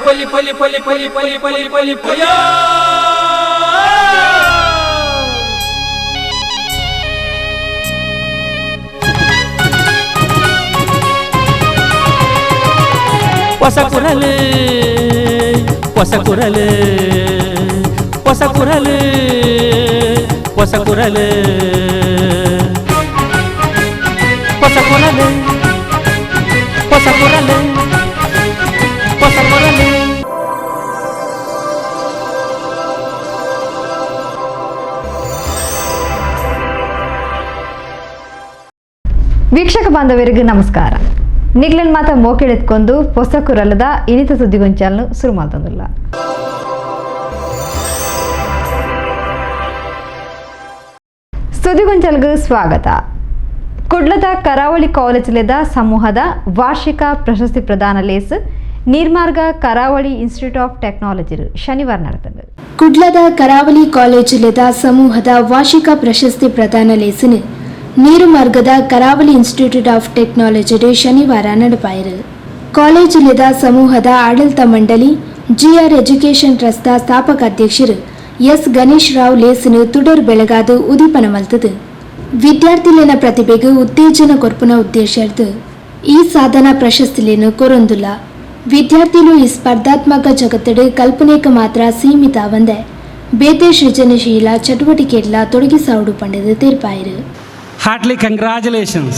ಪೊಲಿ ಪೊಲಿ ಪೊಲಿ ಪೊಲಿ ಪೊಲಿ ಪೊಲಿ ಪೊಲಿ ಪೊಯ್ಯೋ. ಹೊಸ ಕುರಲು, ಹೊಸ ಕುರಲು, ಹೊಸ ಕುರಲು, ಹೊಸ ಕುರಲು, ಹೊಸ ಕುರಲು, ಹೊಸ ಕುರಲು, ಹೊಸ ಕುರಲು. ವೀಕ್ಷಕ ಬಾಂಧವರಿಗೆ ನಮಸ್ಕಾರ. ನಿಗ್ಲನ್ ಮಾತ ಮೋಕೆಳೆತ್ಕೊಂಡು ಹೊಸ ಕುರಲದ ಇನಿತ ಸುದ್ದಿಗೊಂಚಾಲನು ಶುರು ಮಾಡ್ತಂದಿಲ್ಲ. ಸುದ್ದಿಗೊಂಚಲ್ಗೆ ಸ್ವಾಗತ. ಕುಡ್ಲದ ಕರಾವಳಿ ಕಾಲೇಜಿಲಿದ್ದ ಸಮೂಹದ ವಾರ್ಷಿಕ ಪ್ರಶಸ್ತಿ ಪ್ರದಾನ ಲೇಸ್ ನೀರ್ಮಾರ್ಗ ಕರಾವಳಿ ಇನ್ಸ್ಟಿಟ್ಯೂಟ್ ಆಫ್ ಟೆಕ್ನಾಲಜಿ ಶನಿವಾರ ನಡೆತದೆ. ಕುಡ್ಲದ ಕರಾವಳಿ ಕಾಲೇಜಿಲೆದ ಸಮೂಹದ ವಾರ್ಷಿಕ ಪ್ರಶಸ್ತಿ ಪ್ರದಾನ ಲೇಸಿನ ನೀರುಮಾರ್ಗದ ಕರಾವಳಿ ಇನ್ಸ್ಟಿಟ್ಯೂಟ್ ಆಫ್ ಟೆಕ್ನಾಲಜಿ ಶನಿವಾರ ನಡಪಾಯಿರು. ಕಾಲೇಜಿಲೆದ ಸಮೂಹದ ಆಡಳಿತ ಮಂಡಳಿ, ಜಿಆರ್ ಎಜುಕೇಷನ್ ಟ್ರಸ್ಟ್ದ ಸ್ಥಾಪಕ ಅಧ್ಯಕ್ಷರು ಎಸ್ ಗಣೇಶ್ ರಾವ್ ಲೇಸಿನ ತುಡರ್ ಬೆಳಗಾದು ಉದೀಪನ ಮಲ್ತದು. ವಿದ್ಯಾರ್ಥಿಲೆನ ಪ್ರತಿಭೆಗೆ ಉತ್ತೇಜನ ಕೊರ್ಪುನ ಉದ್ದೇಶರ್ದು ಈ ಸಾಧನಾ ಪ್ರಶಸ್ತಿಲೇನು ಕೊರೊಂದುಲ್ಲ. ವಿದ್ಯಾರ್ಥಿಲು ಈ ಸ್ಪರ್ಧಾತ್ಮಕ ಜಗತ್ತಡು ಕಲ್ಪನೆಗೆ ಮಾತ್ರ ಸೀಮಿತ ಅವಂದೆ ಬೇತೆ ಸೃಜನಶೀಲ ಚಟುವಟಿಕೆಡ್ಲ ತೊಡಗಿಸಾವುಡು ಪಂಡದು ತೀರ್ಪಾಯಿರು. Heartily congratulations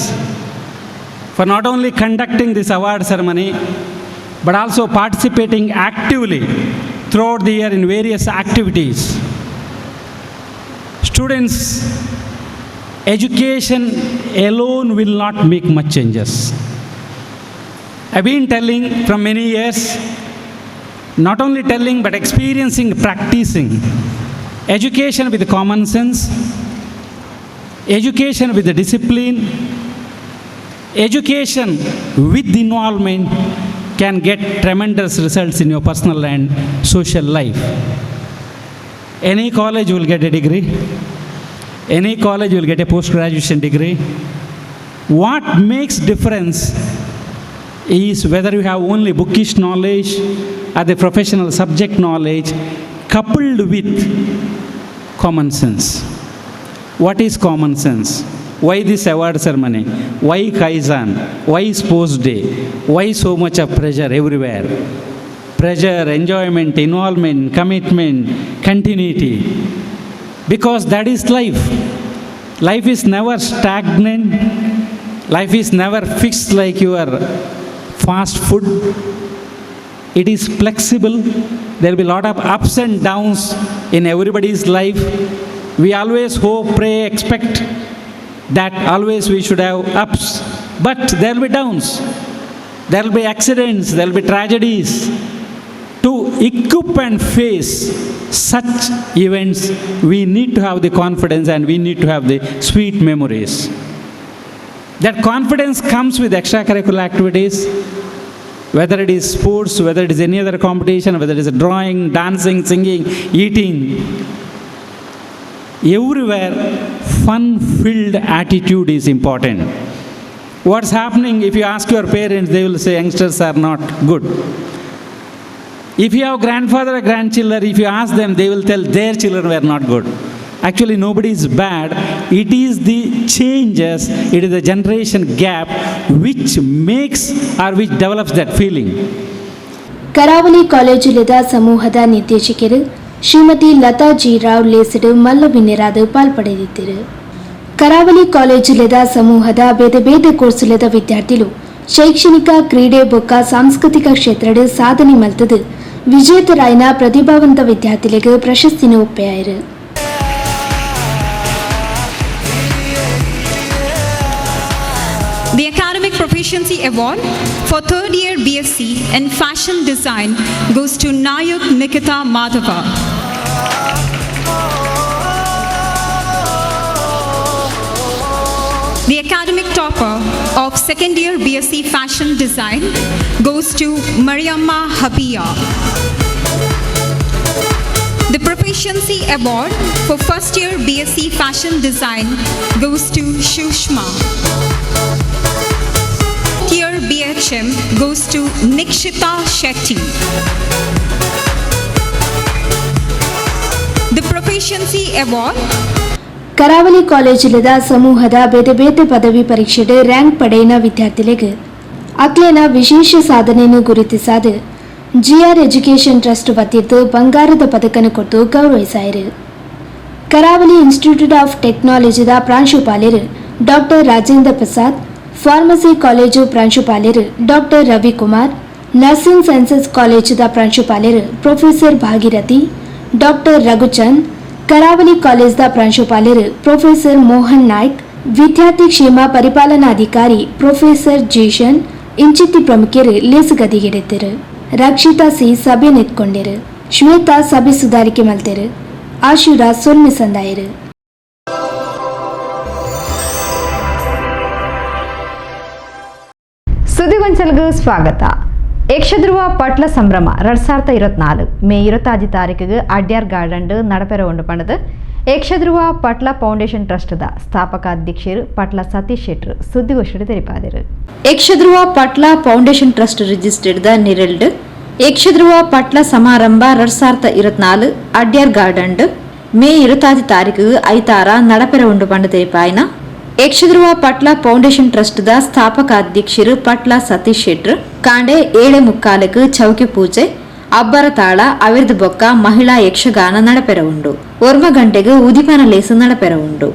for not only conducting this award ceremony but also participating actively throughout the year in various activities. Students, education alone will not make much changes. I've been telling from many years, not only telling but experiencing, practicing education with common sense, education with the discipline, education with involvement can get tremendous results in your personal and social life. Any college will get a degree, any college will get a post graduation degree. What makes difference is whether you have only bookish knowledge or the professional subject knowledge coupled with common sense. What is common sense? Why this award ceremony? Why Kaizen? Why sports day? Why so much of pressure everywhere? Pressure, enjoyment, involvement, commitment, continuity. Because that is life. Life is never stagnant. Life is never fixed like your fast food. It is flexible. There will be a lot of ups and downs in everybody's life. We always hope, pray, expect that always we should have ups, but there will be downs. There will be accidents, there will be tragedies. To equip and face such events, we need to have the confidence and we need to have the sweet memories. That confidence comes with extracurricular activities, whether it is sports, whether it is any other competition, whether it is drawing, dancing, singing, eating. Everywhere, fun filled attitude is important. What's happening, if you ask your parents, they will say youngsters are not good. If you have grandfather or grandchildren, if you ask them, they will tell their children were not good. Actually, nobody is bad. It is the changes, it is the generation gap which makes or which develops that feeling. ಕರಾವಳಿ ಕಾಲೇಜಿಲಿದ ಸಮೂಹದ ನಿರ್ದೇಶಕರು ಶ್ರೀಮತಿ Latha G Rao ಲೇಸಿಡು ಮಲ್ಲ ಬಿನ್ನೆರಾದ ಪಾಲ್ಪಡೆದಿದ್ದರು. ಕರಾವಳಿ ಕಾಲೇಜಿಲಿದ ಸಮೂಹದ ಬೇರೆ ಬೇರೆ ಕೋರ್ಸುಲೆದ ವಿದ್ಯಾರ್ಥಿಲು ಶೈಕ್ಷಣಿಕ, ಕ್ರೀಡೆ ಬೊಕ್ಕ ಸಾಂಸ್ಕೃತಿಕ ಕ್ಷೇತ್ರಡ್ ಸಾಧನೆ ಮಲ್ತದು ವಿಜೇತರಾಯಿನ ಪ್ರತಿಭಾವಂತ ವಿದ್ಯಾರ್ಥಿಗಳಿಗೆ ಪ್ರಶಸ್ತಿನ ಒಪ್ಪೆಯಾಯಿರು. The Academic Proficiency Award for third year BSc in Fashion Design goes to Nayak Nikita Madhava. The academic topper of second year BSc Fashion Design goes to Mariamma Habia. The Proficiency Award for first year BSc Fashion Design goes to Shushma. Year year BHM goes to Nikshita Shetty. The Proficiency Award Karavali ಕಾಲೇಜಿಲದ ಸಮೂಹದ ಬೇತೆ ಬೇತೆ ಪದವಿ ಪರೀಕ್ಷೆಡ್ rank ಪಡೆಯಿನ ವಿದ್ಯಾರ್ಥಿಲೆಗ್ ಅಕ್ಲೆನ ವಿಶೇಷ ಸಾಧನೆಯನ್ನು ಗುರುತಿಸಾದ G R education trust ವತಿರ್ದು ಬಂಗಾರದ ಪದಕನ ಕೊಟ್ಟು ಗೌರವಿಸಾಯರು. ಕರಾವಳಿ ಇನ್ಸ್ಟಿಟ್ಯೂಟ್ ಆಫ್ ಟೆಕ್ನಾಲಜಿದ ಪ್ರಾಂಶುಪಾಲರು doctor Rajendra Prasad, pharmacy college ಪ್ರಾಂಶುಪಾಲರು doctor Ravikumar, nursing sciences ಕಾಲೇಜಿದ ಪ್ರಾಂಶುಪಾಲರು ಪ್ರೊಫೆಸರ್ ಭಾಗೀರಥಿ, ಡಾಕ್ಟರ್ ರಘುಚಂದ್, ಕರಾವಳಿ ಕಾಲೇಜ್ದ ಪ್ರಾಂಶುಪಾಲರು ಪ್ರೊಫೆಸರ್ ಮೋಹನ್ ನಾಯ್ಕ್, ವಿದ್ಯಾರ್ಥಿ ಕ್ಷೇಮ ಪರಿಪಾಲನಾಧಿಕಾರಿ ಪ್ರೊಫೆಸರ್ ಜೇಷನ್ ಇಂಚಿತ್ತಿ ಪ್ರಮುಖರು ಲೇಸುಗದಿಗೆಡೆತ್ತರು. ರಕ್ಷಿತಾ ಸಿ ಸಭೆ ನೆತ್ಕೊಂಡಿರು. ಶ್ವೇತಾ ಸಭೆ ಸುಧಾರಿಕೆ ಮಲ್ತೆರು. ಆಶುರಾ ಸೊಲ್ಮೆ ಸಂದಾಯರು. ಸುದ್ದಿಗೊಂಚಲ್ಗೂ ಸ್ವಾಗತ. ಯಕ್ಷಧ್ರುವ ಪಟ್ಲ ಸಂಭ್ರಮ 2024 ಮೇ 25 ತಾರೀಕಿಗೆ ಅಡ್ಯಾರ್ ಗಾರ್ಡನ್ നടಪೆರ ಉಂಡು ಪಣದು ಯಕ್ಷಧ್ರುವ ಪಟ್ಲ ಫೌಂಡೇಶನ್ ಟ್ರಸ್ಟ್ದ ಸ್ಥಾಪಕ ಅಧ್ಯಕ್ಷರು ಪಟ್ಲ ಸತೀಶ್ ಶೆಟ್ರು ಸುದ್ದಿಗೋಷ್ಠಿ ತೆರಿಪಾದರು. Yakshadhruva Patla foundation trust registered the ನಿರೆಲ್ಡ್ Yakshadhruva Patla ಸಮಾರಂಭ 2024 ಅಡ್ಯಾರ್ ಗಾರ್ಡನ್ ಮೇ 25 ತಾರೀಕು ಐತಾರ നടಪೆರ ಉಂಡು Pandu ತೆರಿಪಾಯಿನ Yakshadhruva Patla foundation trust the ಸ್ಥಾಪಕ ಅಧ್ಯಕ್ಷರು ಪಟ್ಲ ಸತೀಶ್ ಶೆಟ್ರು ಕಾಂಡೆ 7:45 ಚೌಕಿ ಪೂಜೆ, ಅಬ್ಬರ ತಾಳ, ಅವಿರ್ದ ಬೊಕ್ಕ ಮಹಿಳಾ ಯಕ್ಷಗಾನ നടಪೆರ ಉಂಡು. ಒರ್ಮ ಗಂಟೆಗೆ ಉದಿಪನ ಲೇಸು നടಪೆರ ಉಂಡು.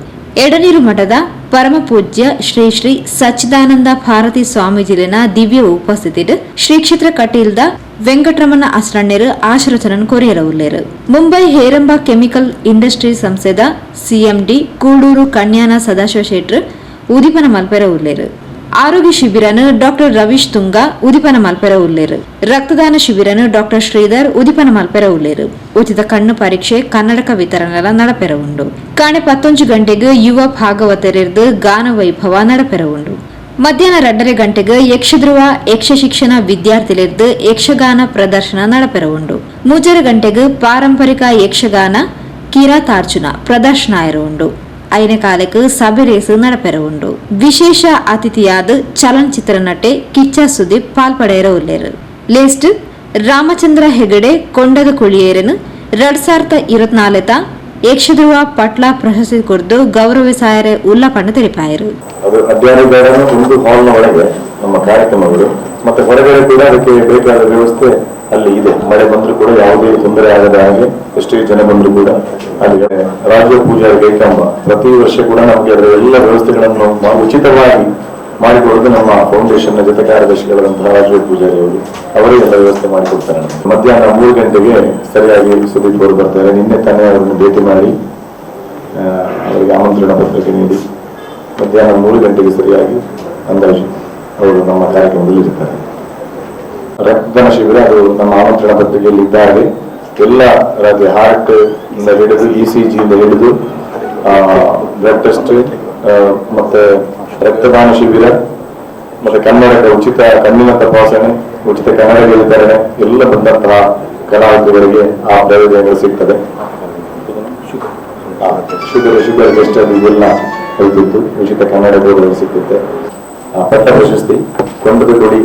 ಎಡನೀರು ಮಠದ ಪರಮ ಪೂಜ್ಯ ಶ್ರೀ ಶ್ರೀ ಸಚ್ಚಿದಾನಂದ ಭಾರತಿ ಸ್ವಾಮೀಜಿಲಿನ ದಿವ್ಯ ಉಪಸ್ಥಿತಿಡ್ ಶ್ರೀ ಕ್ಷೇತ್ರ ಕಟೀಲ್ದ ವೆಂಕಟರಮಣ ಅಸ್ರಣ್ಯರು ಆಶೀರ್ವಚನ ಕೊರಿಯರ ಉಲ್ಲೇರು. ಮುಂಬೈ ಹೇರಂಬ ಕೆಮಿಕಲ್ ಇಂಡಸ್ಟ್ರಿ ಸಂಸ್ಥೆದ ಸಿಎಂಡಿ ಕೂಡೂರು ಕನ್ಯಾನ ಸದಾಶಿವ ಶೆಟ್ರು ಉದಿಪನ ಮಲ್ಪೆರ ಉಲ್ಲೇರು. ಆರೋಗ್ಯ ಶಿಬಿರನು ಡಾಕ್ಟರ್ ರವೀಶ್ ತುಂಗಾ ಉದಿಪನ ಮಲ್ಪೆರ ಉಲ್ಲೇರು. ರಕ್ತದಾನ ಶಿಬಿರನು ಡಾಕ್ಟರ್ ಶ್ರೀಧರ್ ಉದಿಪನ ಮಲ್ಪೆರ ಉಲ್ಲೇರು. ಉಚಿತ ಕಣ್ಣು ಪರೀಕ್ಷೆ, ಕನ್ನಡಕ ವಿತರಣೆಲ നടಪೆರ ಉಂಡು. ಕಾಣೆ 11 ಗಂಟೆಗೆ ಯುವ ಭಾಗವತರಿರ್ದು ಗಾನ ವೈಭವ നടಪೆರ ಉಂಡು. ಮಧ್ಯಾಹ್ನ 2:30 ಗಂಟೆಗೆ ಯಕ್ಷಧ್ರುವ ಯಕ್ಷಶಿಕ್ಷಣ ವಿದ್ಯಾರ್ಥಿಲಿರ್ದು ಯಕ್ಷಗಾನ ಪ್ರದರ್ಶನ നടಪೆರ ಉಂಡು. 3:30 ಗಂಟೆಗೆ ಪಾರಂಪರಿಕ ಯಕ್ಷಗಾನ ಕಿರಾತಾರ್ಜುನ ಪ್ರದರ್ಶನ ಉಂಡು. ಐನ ಕಾಲಕ್ಕೆ ಸಭೆ ರೇಸು നടಪೆರ ಉಂಡು. ವಿಶೇಷ ಅತಿಥಿಯಾದ ಚಲನಚಿತ್ರ ನಟೆ ಕಿಚ್ಚ ಸುದೀಪ್ ಪಾಲ್ಪಡೆಯರ ಉಲ್ಲೇರು. ಲೇಸ್ಟ್ ರಾಮಚಂದ್ರ ಹೆಗಡೆ ಕೊಂಡದ ಕುಳಿಯೇರನು 2024 ಯಕ್ಷಧ್ರುವ ಪಟ್ಲ ಪ್ರಶಸ್ತಿ ಕೊಡ್ದು ಗೌರವಿಸಾಯರೆ ಉಲ್ಲ ಪಣ್ಣ ತೆರಿಪಾಯರು. ಅದು ಅಡ್ಯಾರು ಗಾರ್ಡನ್ ಒಂದು ಹಾಲ್ನ ಒಳಗೆ ನಮ್ಮ ಕಾರ್ಯಕ್ರಮಗಳು ಮತ್ತೆ ಹೊರಗಡೆ ಕೂಡ ಅದಕ್ಕೆ ಬೇಕಾದ ವ್ಯವಸ್ಥೆ ಅಲ್ಲಿ ಇದೆ. ಮಳೆ ಬಂದರೂ ಕೂಡ ಯಾವುದೇ ತೊಂದರೆ ಆಗದ ಹಾಗೆ ಎಷ್ಟೇ ಜನ ಬಂದರೂ ಕೂಡ ಅಲ್ಲಿ ರಾಜ್ಯ ಪೂಜಾರಿ ಕೈಕಂಬ ಪ್ರತಿ ವರ್ಷ ಕೂಡ ನಮಗೆ ಅದರ ಎಲ್ಲ ವ್ಯವಸ್ಥೆಗಳನ್ನು ಉಚಿತವಾಗಿ ಮಾಡಿಕೊಡೋದು ನಮ್ಮ ಫೌಂಡೇಶನ್ ನ ಜೊತೆ ಕಾರ್ಯದರ್ಶಿಗಳಾದಂತಹ ರಾಜೀವ್ ಪೂಜಾರಿ ಅವರು ಅವರೇ ಎಲ್ಲ ವ್ಯವಸ್ಥೆ ಮಾಡಿಕೊಡ್ತಾರೆ ನಮಗೆ. ಮಧ್ಯಾಹ್ನ 3 ಗಂಟೆಗೆ ಸರಿಯಾಗಿ ಸುದೀಪ್ ಅವರು ಬರ್ತಾರೆ. ನಿನ್ನೆ ತಾನೇ ಅವರನ್ನು ಭೇಟಿ ಮಾಡಿ ಅವರಿಗೆ ಆಮಂತ್ರಣ ಪತ್ರಿಕೆ ನೀಡಿ ಮಧ್ಯಾಹ್ನ 3 ಗಂಟೆಗೆ ಸರಿಯಾಗಿ ಅಂದಾಜು ಅವರು ನಮ್ಮ ಕಾರ್ಯಕ್ರಮದಲ್ಲಿ ಇರ್ತಾರೆ. ರಕ್ತದಾನ ಶಿಬಿರ ಅದು ನಮ್ಮ ಆಮಂತ್ರಣ ಪತ್ರಿಕೆಯಲ್ಲಿ ಇದ್ದ ಹಾಗೆ ಎಲ್ಲ ರಾತ್ರಿ ಹಾರ್ಟ್ ಇಂದ ಹಿಡಿದು ಇಸಿಜಿ ಇಂದ ಹಿಡಿದು ಬ್ಲಡ್ ಟೆಸ್ಟ್ ಮತ್ತೆ ರಕ್ತದಾನ ಶಿಬಿರ ಮತ್ತೆ ಕನ್ನಡಕ ಉಚಿತ ಕಣ್ಣಿನ ತಪಾಸಣೆ, ಉಚಿತ ಕನ್ನಡ ವಿತರಣೆ ಎಲ್ಲ ಬಂದಂತಹ ಕಲಾವಿದರಿಗೆ ಆ ಪ್ರಯೋಜನಗಳು ಸಿಗ್ತದೆ. ಶುಗರ್ ಟೆಸ್ಟ್ ಅದು ಇದೆಲ್ಲ ಹೇಳ್ತಿತ್ತು. ಉಚಿತ ಕನ್ನಡ ಸಿಗ್ತದೆ. ಪಟ್ಟ ಪ್ರಶಸ್ತಿ ಕೊಂಡದಕೊಡಿ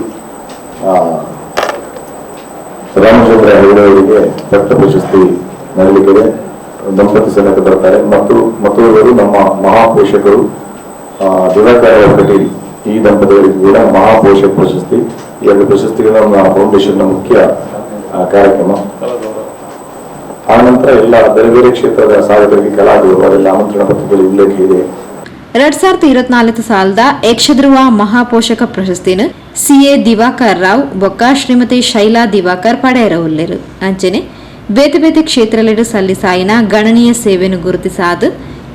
ರಾಮಚಂದ್ರ ಹೆಗಡೆ ಅವರಿಗೆ ಪಟ್ಟ ಪ್ರಶಸ್ತಿ ನೀಡಲಿಕ್ಕಿದೆ. ದಂಪತಿ ಸಮೇತ ಬರ್ತಾರೆ. ಮತ್ತು ಮತ್ತೊಬ್ಬರು ನಮ್ಮ ಮಹಾಪೋಷಕರು ದಿವಾಕರ್ ಕಟೀಲ್, ಈ ದಂಪತಿಯವರಿಗೂ ಕೂಡ ಮಹಾಪೋಷಕ ಪ್ರಶಸ್ತಿ. ಈ ಎರಡು ಪ್ರಶಸ್ತಿಗಳು ನಮ್ಮ ಫೌಂಡೇಶನ್ ನ ಮುಖ್ಯ ಕಾರ್ಯಕ್ರಮ. ಆ ನಂತರ ಎಲ್ಲ ಬೇರೆ ಬೇರೆ ಕ್ಷೇತ್ರದ ಸಾಧಕರಿಗೆ ಕಲಾಗೌರವ ಅದೆಲ್ಲ ಆಮಂತ್ರಣ ಪತ್ರದಲ್ಲಿ ಉಲ್ಲೇಖ ಇದೆ. 2024 ಸಾಲದ ಯಕ್ಷಧ್ರುವ ಮಹಾಪೋಷಕ ಪ್ರಶಸ್ತಿನ ಸಿಎ ದಿವಾಕರ್ ರಾವ್ ಬೊಕ್ಕ ಶ್ರೀಮತಿ ಶೈಲಾ ದಿವಾಕರ್ ಪಡೆಯರ ಉಲ್ಲೇರು. ಅಂಚನೆ ಬೇತೆ ಬೇತೆ ಕ್ಷೇತ್ರಲೆಡು ಸಲ್ಲಿಸಾಯಿನ ಗಣನೀಯ ಸೇವೆಯನ್ನು ಗುರುತಿಸಾದ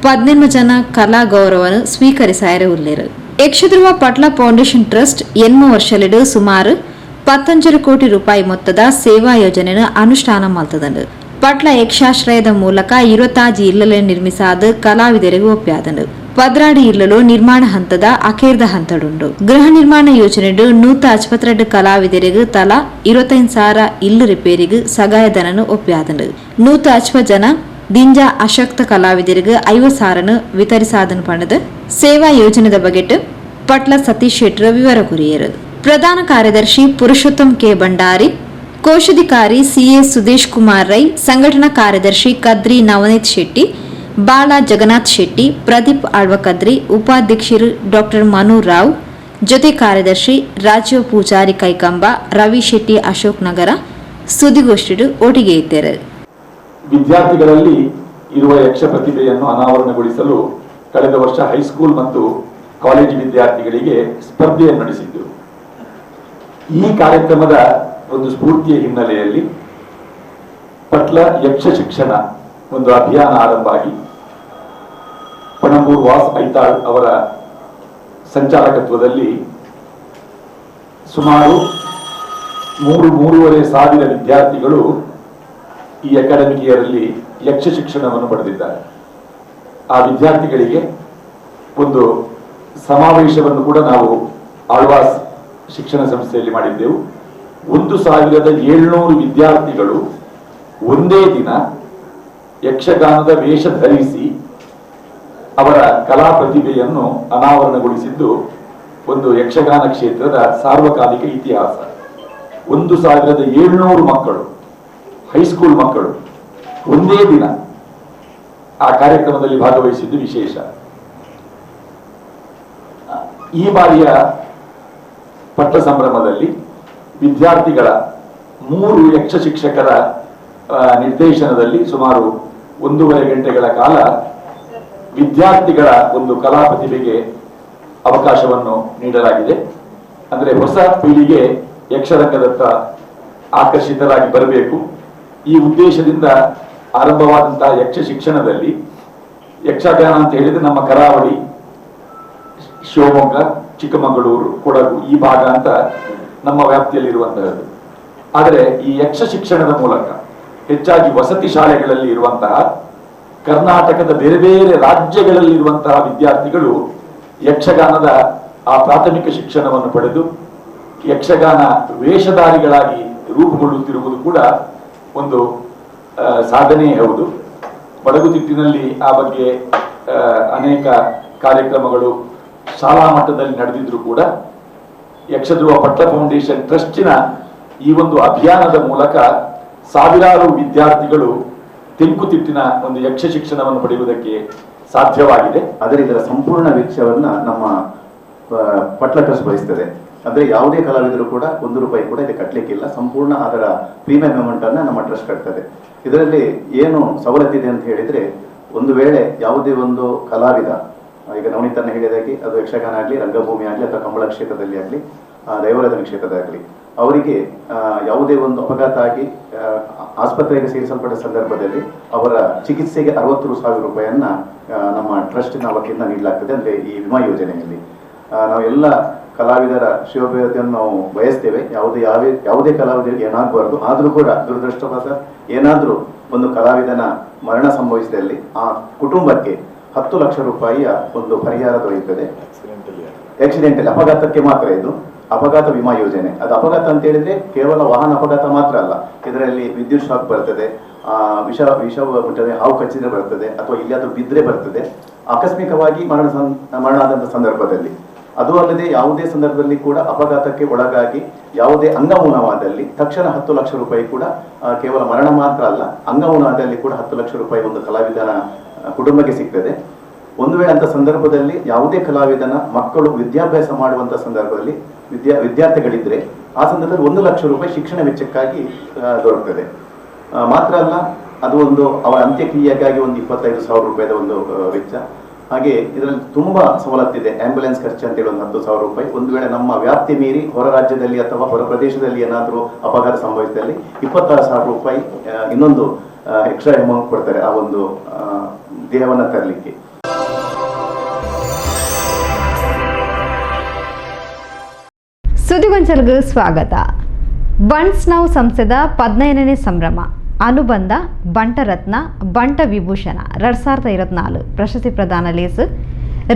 18 ಜನ ಕಲಾ ಗೌರವನು ಸ್ವೀಕರಿಸಾಯರ ಉಲ್ಲೇರು. ಯಕ್ಷಧ್ರುವ ಪಟ್ಲ ಫೌಂಡೇಶನ್ ಟ್ರಸ್ಟ್ 8 ವರ್ಷಲೆಡು ಸುಮಾರು 15 ಕೋಟಿ ರೂಪಾಯಿ ಮೊತ್ತದ ಸೇವಾ ಯೋಜನೆಯನ್ನು ಅನುಷ್ಠಾನ ಮಲ್ತದಂಡು. ಪಟ್ಲ ಯಕ್ಷಾಶ್ರಯದ ಮೂಲಕ 26 ಇಲ್ಲಲೆ ನಿರ್ಮಿಸಾದ ಕಲಾವಿದರಿಗೂ ಒಪ್ಪ್ಯಾದಂಡು. 12 ಇಲ್ಲಲು ನಿರ್ಮಾಣ ಹಂತದ ಅಖೇರ್ದ ಹಂತಡುಂಡು. ಗೃಹ ನಿರ್ಮಾಣ ಯೋಜನೆಡು 162 ಕಲಾವಿದರಿಗೆ ತಲಾ 25,000 ಇಲ್ಲು ರಿಪೇರಿಗೆ ಸಹಾಯಧನನು ಒಪ್ಪ್ಯಾದಂಡು. 160 ಜನ ದಿಂಜ ಅಶಕ್ತ ಕಲಾವಿದರಿಗೆ 50,000 ವಿತರಿಸಾದನು ಪಣದ ಸೇವಾ ಯೋಜನೆದ ಬಗೆಟ್ ಪಟ್ಲ ಸತೀಶ್ ಶೆಟ್ಟರ್ ವಿವರ ಕೊರಿಯರು. ಪ್ರಧಾನ ಕಾರ್ಯದರ್ಶಿ ಪುರುಷೋತ್ತಮ್ ಕೆ ಭಂಡಾರಿ, ಕೋಶಾಧಿಕಾರಿ ಸಿಎ ಸುದೇಶ್ ಕುಮಾರ್ ರೈ, ಸಂಘಟನಾ ಕಾರ್ಯದರ್ಶಿ ಕದ್ರಿ ನವನೀತ್ ಶೆಟ್ಟಿ, ಬಾಳ ಜಗನ್ನಾಥ್ ಶೆಟ್ಟಿ, ಪ್ರದೀಪ್ ಆಳ್ವಕದ್ರಿ, ಉಪಾಧ್ಯಕ್ಷರು ಡಾಕ್ಟರ್ ಮನು ರಾವ್, ಜೊತೆ ಕಾರ್ಯದರ್ಶಿ ರಾಜೀವ್ ಪೂಜಾರಿ ಕೈಕಂಬ, ರವಿ ಶೆಟ್ಟಿ ಅಶೋಕ್ ನಗರ ಸುದ್ದಿಗೋಷ್ಠಿಡು ಒಟ್ಟಿಗೆ ಇದ್ದರು. ವಿದ್ಯಾರ್ಥಿಗಳಲ್ಲಿ ಇರುವ ಯಕ್ಷ ಪ್ರತಿಭೆಯನ್ನು ಅನಾವರಣಗೊಳಿಸಲು ಕಳೆದ ವರ್ಷ ಹೈಸ್ಕೂಲ್ ಮತ್ತು ಕಾಲೇಜು ವಿದ್ಯಾರ್ಥಿಗಳಿಗೆ ಸ್ಪರ್ಧೆಯನ್ನು ನಡೆಸಿದ್ದರು. ಈ ಕಾರ್ಯಕ್ರಮದ ಒಂದು ಸ್ಫೂರ್ತಿಯ ಹಿನ್ನೆಲೆಯಲ್ಲಿ ಪಟ್ಲ ಯಕ್ಷ ಶಿಕ್ಷಣ ಒಂದು ಅಭಿಯಾನ ಆರಂಭ ಆಗಿ ಪಣಂಬೂರು ವಾಸ್ ಐತಾಳ್ ಅವರ ಸಂಚಾಲಕತ್ವದಲ್ಲಿ ಸುಮಾರು 3,000-3,500 ವಿದ್ಯಾರ್ಥಿಗಳು ಈ ಅಕಾಡೆಮಿಕ್ ಇಯರ್ ಅಲ್ಲಿ ಯಕ್ಷ ಶಿಕ್ಷಣವನ್ನು ಪಡೆದಿದ್ದಾರೆ. ಆ ವಿದ್ಯಾರ್ಥಿಗಳಿಗೆ ಒಂದು ಸಮಾವೇಶವನ್ನು ಕೂಡ ನಾವು ಆಳ್ವಾಸ್ ಶಿಕ್ಷಣ ಸಂಸ್ಥೆಯಲ್ಲಿ ಮಾಡಿದ್ದೆವು. 1,700 ವಿದ್ಯಾರ್ಥಿಗಳು ಒಂದೇ ದಿನ ಯಕ್ಷಗಾನದ ವೇಷ ಧರಿಸಿ ಅವರ ಕಲಾ ಪ್ರತಿಭೆಯನ್ನು ಅನಾವರಣಗೊಳಿಸಿದ್ದು ಒಂದು ಯಕ್ಷಗಾನ ಕ್ಷೇತ್ರದ ಸಾರ್ವಕಾಲಿಕ ಇತಿಹಾಸ. 1,700 ಮಕ್ಕಳು, ಹೈಸ್ಕೂಲ್ ಮಕ್ಕಳು ಒಂದೇ ದಿನ ಆ ಕಾರ್ಯಕ್ರಮದಲ್ಲಿ ಭಾಗವಹಿಸಿದ್ದು ವಿಶೇಷ. ಈ ಬಾರಿಯ ಪಟ್ಟ ಸಂಭ್ರಮದಲ್ಲಿ ವಿದ್ಯಾರ್ಥಿಗಳ 3 ಯಕ್ಷ ಶಿಕ್ಷಕರ ನಿರ್ದೇಶನದಲ್ಲಿ ಸುಮಾರು 1.5 ಗಂಟೆಗಳ ಕಾಲ ವಿದ್ಯಾರ್ಥಿಗಳ ಒಂದು ಕಲಾ ಪ್ರತಿಭೆಗೆ ಅವಕಾಶವನ್ನು ನೀಡಲಾಗಿದೆ. ಅಂದರೆ ಹೊಸ ಪೀಳಿಗೆ ಯಕ್ಷರಂಗದತ್ತ ಆಕರ್ಷಿತರಾಗಿ ಬರಬೇಕು, ಈ ಉದ್ದೇಶದಿಂದ ಆರಂಭವಾದಂತಹ ಯಕ್ಷ ಶಿಕ್ಷಣದಲ್ಲಿ ಯಕ್ಷಗಾನ ಅಂತ ಹೇಳಿದ್ರೆ ನಮ್ಮ ಕರಾವಳಿ, ಶಿವಮೊಗ್ಗ, ಚಿಕ್ಕಮಗಳೂರು, ಕೊಡಗು ಈ ಭಾಗ ಅಂತ ನಮ್ಮ ವ್ಯಾಪ್ತಿಯಲ್ಲಿರುವಂತಹದ್ದು. ಆದರೆ ಈ ಯಕ್ಷ ಶಿಕ್ಷಣದ ಮೂಲಕ ಹೆಚ್ಚಾಗಿ ವಸತಿ ಶಾಲೆಗಳಲ್ಲಿ ಇರುವಂತಹ ಕರ್ನಾಟಕದ ಬೇರೆ ಬೇರೆ ರಾಜ್ಯಗಳಲ್ಲಿರುವಂತಹ ವಿದ್ಯಾರ್ಥಿಗಳು ಯಕ್ಷಗಾನದ ಆ ಪ್ರಾಥಮಿಕ ಶಿಕ್ಷಣವನ್ನು ಪಡೆದು ಯಕ್ಷಗಾನ ವೇಷಧಾರಿಗಳಾಗಿ ರೂಪುಗೊಳ್ಳುತ್ತಿರುವುದು ಕೂಡ ಒಂದು ಸಾಧನೆಯೇ ಹೌದು. ಬಡಗುತಿಟ್ಟಿನಲ್ಲಿ ಆ ಬಗ್ಗೆ ಅನೇಕ ಕಾರ್ಯಕ್ರಮಗಳು ಶಾಲಾ ಮಟ್ಟದಲ್ಲಿ ನಡೆದಿದ್ರು ಕೂಡ ಯಕ್ಷಧ್ರುವ ಪಟ್ಲ ಫೌಂಡೇಶನ್ ಟ್ರಸ್ಟಿನ ಈ ಒಂದು ಅಭಿಯಾನದ ಮೂಲಕ ಸಾವಿರಾರು ವಿದ್ಯಾರ್ಥಿಗಳು ತೆಂಕುತಿಟ್ಟಿನ ಒಂದು ಯಕ್ಷ ಶಿಕ್ಷಣವನ್ನು ಪಡೆಯುವುದಕ್ಕೆ ಸಾಧ್ಯವಾಗಿದೆ. ಆದರೆ ಇದರ ಸಂಪೂರ್ಣ ವೆಚ್ಚವನ್ನು ನಮ್ಮ ಪಟ್ಲ ಟ್ರಸ್ಟ್ ವಹಿಸ್ತದೆ. ಅಂದರೆ ಯಾವುದೇ ಕಲಾವಿದರು ಕೂಡ 1 ರೂಪಾಯಿ ಕೂಡ ಇದಕ್ಕೆ ಕಟ್ಟಲಿಕ್ಕಿಲ್ಲ. ಸಂಪೂರ್ಣ ಅದರ ಪ್ರೀಮಿಯಂ ಅಮೌಂಟನ್ನು ನಮ್ಮ ಟ್ರಸ್ಟ್ ಕಟ್ತದೆ. ಇದರಲ್ಲಿ ಏನು ಸವಲತ್ತಿದೆ ಅಂತ ಹೇಳಿದರೆ, ಒಂದು ವೇಳೆ ಯಾವುದೇ ಒಂದು ಕಲಾವಿದ, ಈಗ ನವನೀತನ ಹೇಳಿದಾಗೆ ಅದು ಯಕ್ಷಗಾನ ಆಗಲಿ, ರಂಗಭೂಮಿ ಆಗಲಿ, ಅಥವಾ ಕಂಬಳ ಕ್ಷೇತ್ರದಲ್ಲಿ ಆಗಲಿ, ದೈವಾರಾಧನೆ ಕ್ಷೇತ್ರದಾಗಲಿ, ಅವರಿಗೆ ಯಾವುದೇ ಒಂದು ಅಪಘಾತ ಆಗಿ ಆಸ್ಪತ್ರೆಗೆ ಸೇರಿಸಲ್ಪಟ್ಟ ಸಂದರ್ಭದಲ್ಲಿ ಅವರ ಚಿಕಿತ್ಸೆಗೆ 63,000 ರೂಪಾಯಿಯನ್ನು ನಮ್ಮ ಟ್ರಸ್ಟಿನ ವತಿಯಿಂದ ನೀಡಲಾಗ್ತದೆ. ಅಂದರೆ ಈ ವಿಮಾ ಯೋಜನೆಯಲ್ಲಿ ನಾವೆಲ್ಲ ಕಲಾವಿದರ ಶಿವಭೇದವನ್ನು ನಾವು ಬಯಸ್ತೇವೆ. ಯಾವುದೇ ಕಲಾವಿದರಿಗೆ ಏನಾಗಬಾರ್ದು. ಆದರೂ ಕೂಡ ದುರದೃಷ್ಟವಶ ಏನಾದರೂ ಒಂದು ಕಲಾವಿದನ ಮರಣ ಸಂಭವಿಸಿದಲ್ಲಿ ಆ ಕುಟುಂಬಕ್ಕೆ 10 ಲಕ್ಷ ರೂಪಾಯಿಯ ಒಂದು ಪರಿಹಾರ ದೊರೆಯುತ್ತದೆ. ಆಕ್ಸಿಡೆಂಟಲ್ ಅಪಘಾತಕ್ಕೆ ಮಾತ್ರ ಇದು ಅಪಘಾತ ವಿಮಾ ಯೋಜನೆ. ಅದು ಅಪಘಾತ ಅಂತ ಹೇಳಿದ್ರೆ ಕೇವಲ ವಾಹನ ಅಪಘಾತ ಮಾತ್ರ ಅಲ್ಲ, ಇದರಲ್ಲಿ ವಿದ್ಯುತ್ ಶಾಕ್ ಬರ್ತದೆ, ವಿಷ ವಿಷ ಹಾವು ಕಚ್ಚಿದ್ರೆ ಬರ್ತದೆ, ಅಥವಾ ಇಲ್ಲಿಯಾದ್ರೂ ಬಿದ್ದರೆ ಬರ್ತದೆ, ಆಕಸ್ಮಿಕವಾಗಿ ಮರಣ ಆದಂಥ ಸಂದರ್ಭದಲ್ಲಿ. ಅದು ಅಲ್ಲದೆ ಯಾವುದೇ ಸಂದರ್ಭದಲ್ಲಿ ಕೂಡ ಅಪಘಾತಕ್ಕೆ ಒಳಗಾಗಿ ಯಾವುದೇ ಅಂಗಮೂನವಾದಲ್ಲಿ ತಕ್ಷಣ 10 ಲಕ್ಷ ರೂಪಾಯಿ ಕೂಡ, ಕೇವಲ ಮರಣ ಮಾತ್ರ ಅಲ್ಲ, ಅಂಗಮೂನವಾದಲ್ಲಿ ಕೂಡ 10 ಲಕ್ಷ ರೂಪಾಯಿ ಒಂದು ಕಲಾವಿದನ ಕುಟುಂಬಕ್ಕೆ ಸಿಗ್ತದೆ. ಒಂದು ವೇಳೆ ಅಂಥ ಸಂದರ್ಭದಲ್ಲಿ ಯಾವುದೇ ಕಲಾವಿದನ ಮಕ್ಕಳು ವಿದ್ಯಾಭ್ಯಾಸ ಮಾಡುವಂಥ ಸಂದರ್ಭದಲ್ಲಿ ವಿದ್ಯಾರ್ಥಿಗಳಿದ್ದರೆ ಆ ಸಂದರ್ಭದಲ್ಲಿ 1 ಲಕ್ಷ ರೂಪಾಯಿ ಶಿಕ್ಷಣ ವೆಚ್ಚಕ್ಕಾಗಿ ದೊರಕ್ತದೆ. ಮಾತ್ರ ಅಲ್ಲ, ಅದು ಒಂದು ಅವರ ಅಂತ್ಯಕ್ರಿಯೆಗಾಗಿ ಒಂದು 25,000 ರೂಪಾಯಿದ ಒಂದು ವೆಚ್ಚ. ಹಾಗೆ ಇದರಲ್ಲಿ ತುಂಬ ಸವಲತ್ತಿದೆ. ಆಂಬ್ಯುಲೆನ್ಸ್ ಖರ್ಚು ಅಂತೇಳಿ ಒಂದು 10,000 ರೂಪಾಯಿ. ಒಂದು ವೇಳೆ ನಮ್ಮ ವ್ಯಾಪ್ತಿ ಮೀರಿ ಹೊರ ರಾಜ್ಯದಲ್ಲಿ ಅಥವಾ ಹೊರ ಪ್ರದೇಶದಲ್ಲಿ ಏನಾದರೂ ಅಪಘಾತ ಸಂಭವಿಸಿದಲ್ಲಿ 26,000 ರೂಪಾಯಿ ಇನ್ನೊಂದು ಎಕ್ಸ್ಟ್ರಾ ಅಮೌಂಟ್ ಕೊಡ್ತಾರೆ ಆ ಒಂದು ದೇಹವನ್ನು ತರಲಿಕ್ಕೆ. ಸುದ್ದಿಗೊಂಚಲ್ಗೆ ಸ್ವಾಗತ. ಬಂಟ್ಸ್ now ಸಂಸ್ಥೆದ 15ನೇ ಸಂಭ್ರಮ ಅನುಬಂಧ ಬಂಟರತ್ನ ಬಂಟ ವಿಭೂಷಣ 2024 ಪ್ರಶಸ್ತಿ ಪ್ರದಾನ ಲೇಸು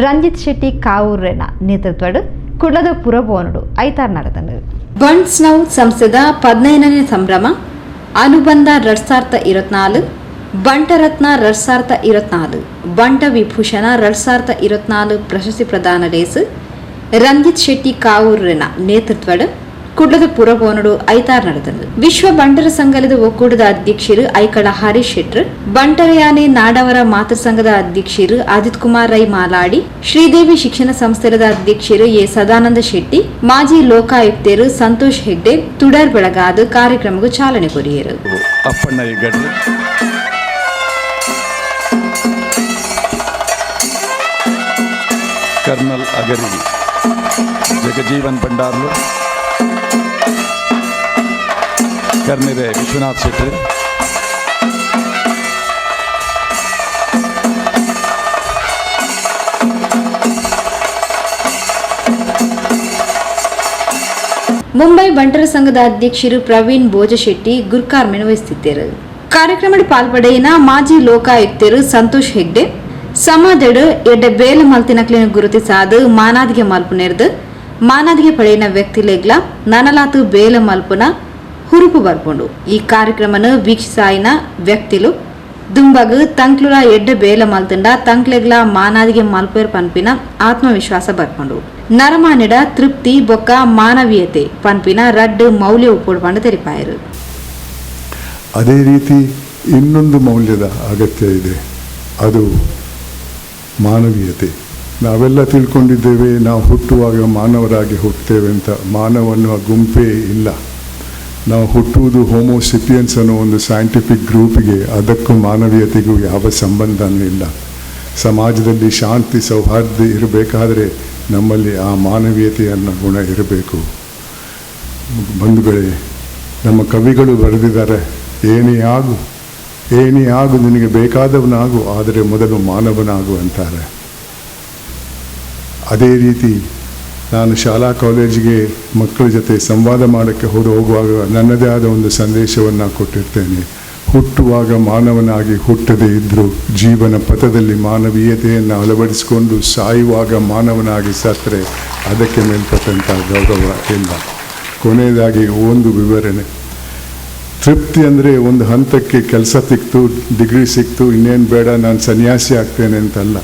ರಂಜಿತ್ ಶೆಟ್ಟಿ ಕಾವೂರಿನ ನೇತೃತ್ವಡ್ ಕುಡ್ಲದ ಪುರಭವನಡು ಐತಾರ್ ನಡೆದನು. ಬಂಟ್ಸ್ now ಸಂಸ್ಥೆದ 15ನೇ ಸಂಭ್ರಮ ಅನುಬಂಧ 2024 ಬಂಟರತ್ನ 2024 ಬಂಟ ವಿಭೂಷಣ 2024 ಪ್ರಶಸ್ತಿ ಪ್ರದಾನ ಲೇಸು ರಂಜಿತ್ ಶೆಟ್ಟಿ ಕಾವೂರಿನ ನೇತೃತ್ವಡ್ ಕುಡ್ಲದ ಪುರಭವನಡು ಐತಾರ್ ನಡೆದನು. ವಿಶ್ವ ಬಂಟರ ಸಂಘದ ಒಕ್ಕೂಟದ ಅಧ್ಯಕ್ಷರು ಐಕಳ ಹರೀಶ್ ಶೆಟ್ಟರ್, ಬಂಟರಯಾನೆ ನಾಡವರ ಮಾತೃ ಸಂಘದ ಅಧ್ಯಕ್ಷರು ಆದಿತ್ ಕುಮಾರ್ ರೈ ಮಾಲಾಡಿ, ಶ್ರೀದೇವಿ ಶಿಕ್ಷಣ ಸಂಸ್ಥೆದ ಅಧ್ಯಕ್ಷರು ಎ ಸದಾನಂದ ಶೆಟ್ಟಿ, ಮಾಜಿ ಲೋಕಾಯುಕ್ತರು ಸಂತೋಷ್ ಹೆಗ್ಡೆ ತುಡರ್ ಬೆಳಗಾದ ಕಾರ್ಯಕ್ರಮಕ್ಕೆ ಚಾಲನೆ ಕೊರಿಯರು. ಅಪ್ಪಣ್ಣ ಹೆಗ್ಗಡ್ರು, ಕರ್ನಲ್ ಅಗರಿ ಜಗಜೀವನ್ ಭಂಡಾರ್ಲು, ಕರ್ನಿರೆ ವಿಶ್ವನಾಥ್ ಶೆಟ್ಟಿ, ಮುಂಬೈ ಬಂಟರ ಸಂಘದ ಅಧ್ಯಕ್ಷರು ಪ್ರವೀಣ್ ಭೋಜಶೆಟ್ಟಿ ಗುರ್ಕಾರ್ಮೆನ್ ವಹಿಸುತ್ತಿದ್ದರು. ಕಾರ್ಯಕ್ರಮದ ಪಾಲ್ಪಡೆಯಿನ ಮಾಜಿ ಲೋಕಾಯುಕ್ತರು ಸಂತೋಷ್ ಹೆಗ್ಡೆ ಸಮಾಜಡ್ ಎಡ್ಡೆ ಬೇಲೆ ಮಲ್ತಿನಕ್ಲಿನ ಗುರುತಿಸಾದ ಮಾನಾದಿಗೆ ಮಲ್ಪುನೆರ್ದು ಮಾನಾದಿಗೆ ಪಡೆಯಿನ ವ್ಯಕ್ತಿಲೆಗ್ಲ ನನಲಾತು ಬೇಲೆ ಮಲ್ಪುನ ಹುರುಪು ಬರ್ಪುಂಡು. ಈ ಕಾರ್ಯಕ್ರಮನ ವೀಕ್ಷಿಸಾಯಿನ ವ್ಯಕ್ತಿಲು ದುಂಬಗ್ ತಂಕ್ಲುಲ ಎಡ್ಡೆ ಬೇಲೆ ಮಲ್ತಂಡ ತಂಕ್ಲೆಗ್ಲ ಮಾನಾದಿಗೆ ಮಲ್ಪೇರ್ ಪನ್ಪಿನ ಆತ್ಮವಿಶ್ವಾಸ ಬರ್ಪುಂಡು. ನರಮಾನಿಡ ತೃಪ್ತಿ ಬೊಕ್ಕ ಮಾನವೀಯತೆ ಪನ್ಪಿನ ರಡ್ಡು ಮೌಲ್ಯ ಉಪ್ಪುಡು ಪಂಡ ತೆರಿಪಾಯರು. ಅದೇ ರೀತಿ ಇನ್ನೊಂದು ಮೌಲ್ಯದ ಅಗತ್ಯ ಇದೆ, ಅದು ಮಾನವೀಯತೆ. ನಾವೆಲ್ಲ ತಿಳ್ಕೊಂಡಿದ್ದೇವೆ ನಾವು ಹುಟ್ಟುವಾಗ ಮಾನವರಾಗಿ ಹುಟ್ಟುತ್ತೇವೆ ಅಂತ. ಮಾನವ ಅನ್ನುವ ಗುಂಪೇ ಇಲ್ಲ. ನಾವು ಹುಟ್ಟುವುದು ಹೋಮೋಸಿಪಿಯನ್ಸ್ ಅನ್ನೋ ಒಂದು ಸೈಂಟಿಫಿಕ್ ಗ್ರೂಪಿಗೆ, ಅದಕ್ಕೂ ಮಾನವೀಯತೆಗೂ ಯಾವ ಸಂಬಂಧನೂ ಇಲ್ಲ. ಸಮಾಜದಲ್ಲಿ ಶಾಂತಿ ಸೌಹಾರ್ದ ಇರಬೇಕಾದರೆ ನಮ್ಮಲ್ಲಿ ಆ ಮಾನವೀಯತೆ ಅನ್ನೋ ಗುಣ ಇರಬೇಕು. ಬಂಧುಗಳೇ, ನಮ್ಮ ಕವಿಗಳು ಬರೆದಿದ್ದಾರೆ, ಏನೇ ಆಗು ಏನೇ ಆಗು ನಿನಗೆ ಬೇಕಾದವನಾಗು, ಆದರೆ ಮೊದಲು ಮಾನವನಾಗು ಅಂತಾರೆ. ಅದೇ ರೀತಿ ನಾನು ಶಾಲಾ ಕಾಲೇಜಿಗೆ ಮಕ್ಕಳ ಜೊತೆ ಸಂವಾದ ಮಾಡೋಕ್ಕೆ ಹೋಗುವಾಗ ನನ್ನದೇ ಆದ ಒಂದು ಸಂದೇಶವನ್ನು ಕೊಟ್ಟಿರ್ತೇನೆ. ಹುಟ್ಟುವಾಗ ಮಾನವನಾಗಿ ಹುಟ್ಟದೇ ಇದ್ದರೂ ಜೀವನ ಪಥದಲ್ಲಿ ಮಾನವೀಯತೆಯನ್ನು ಅಳವಡಿಸಿಕೊಂಡು ಸಾಯುವಾಗ ಮಾನವನಾಗಿ ಸತ್ತರೆ ಅದಕ್ಕೆ ಮೇಲ್ಪಟ್ಟಂಥ ಗೌರವ ಇಲ್ಲ. ಕೊನೆಯದಾಗಿ ಒಂದು ವಿವರಣೆ, ತೃಪ್ತಿ ಅಂದರೆ ಒಂದು ಹಂತಕ್ಕೆ ಕೆಲಸ ಸಿಕ್ತು, ಡಿಗ್ರಿ ಸಿಕ್ತು, ಇನ್ನೇನು ಬೇಡ ನಾನು ಸನ್ಯಾಸಿ ಆಗ್ತೇನೆ ಅಂತಲ್ಲ.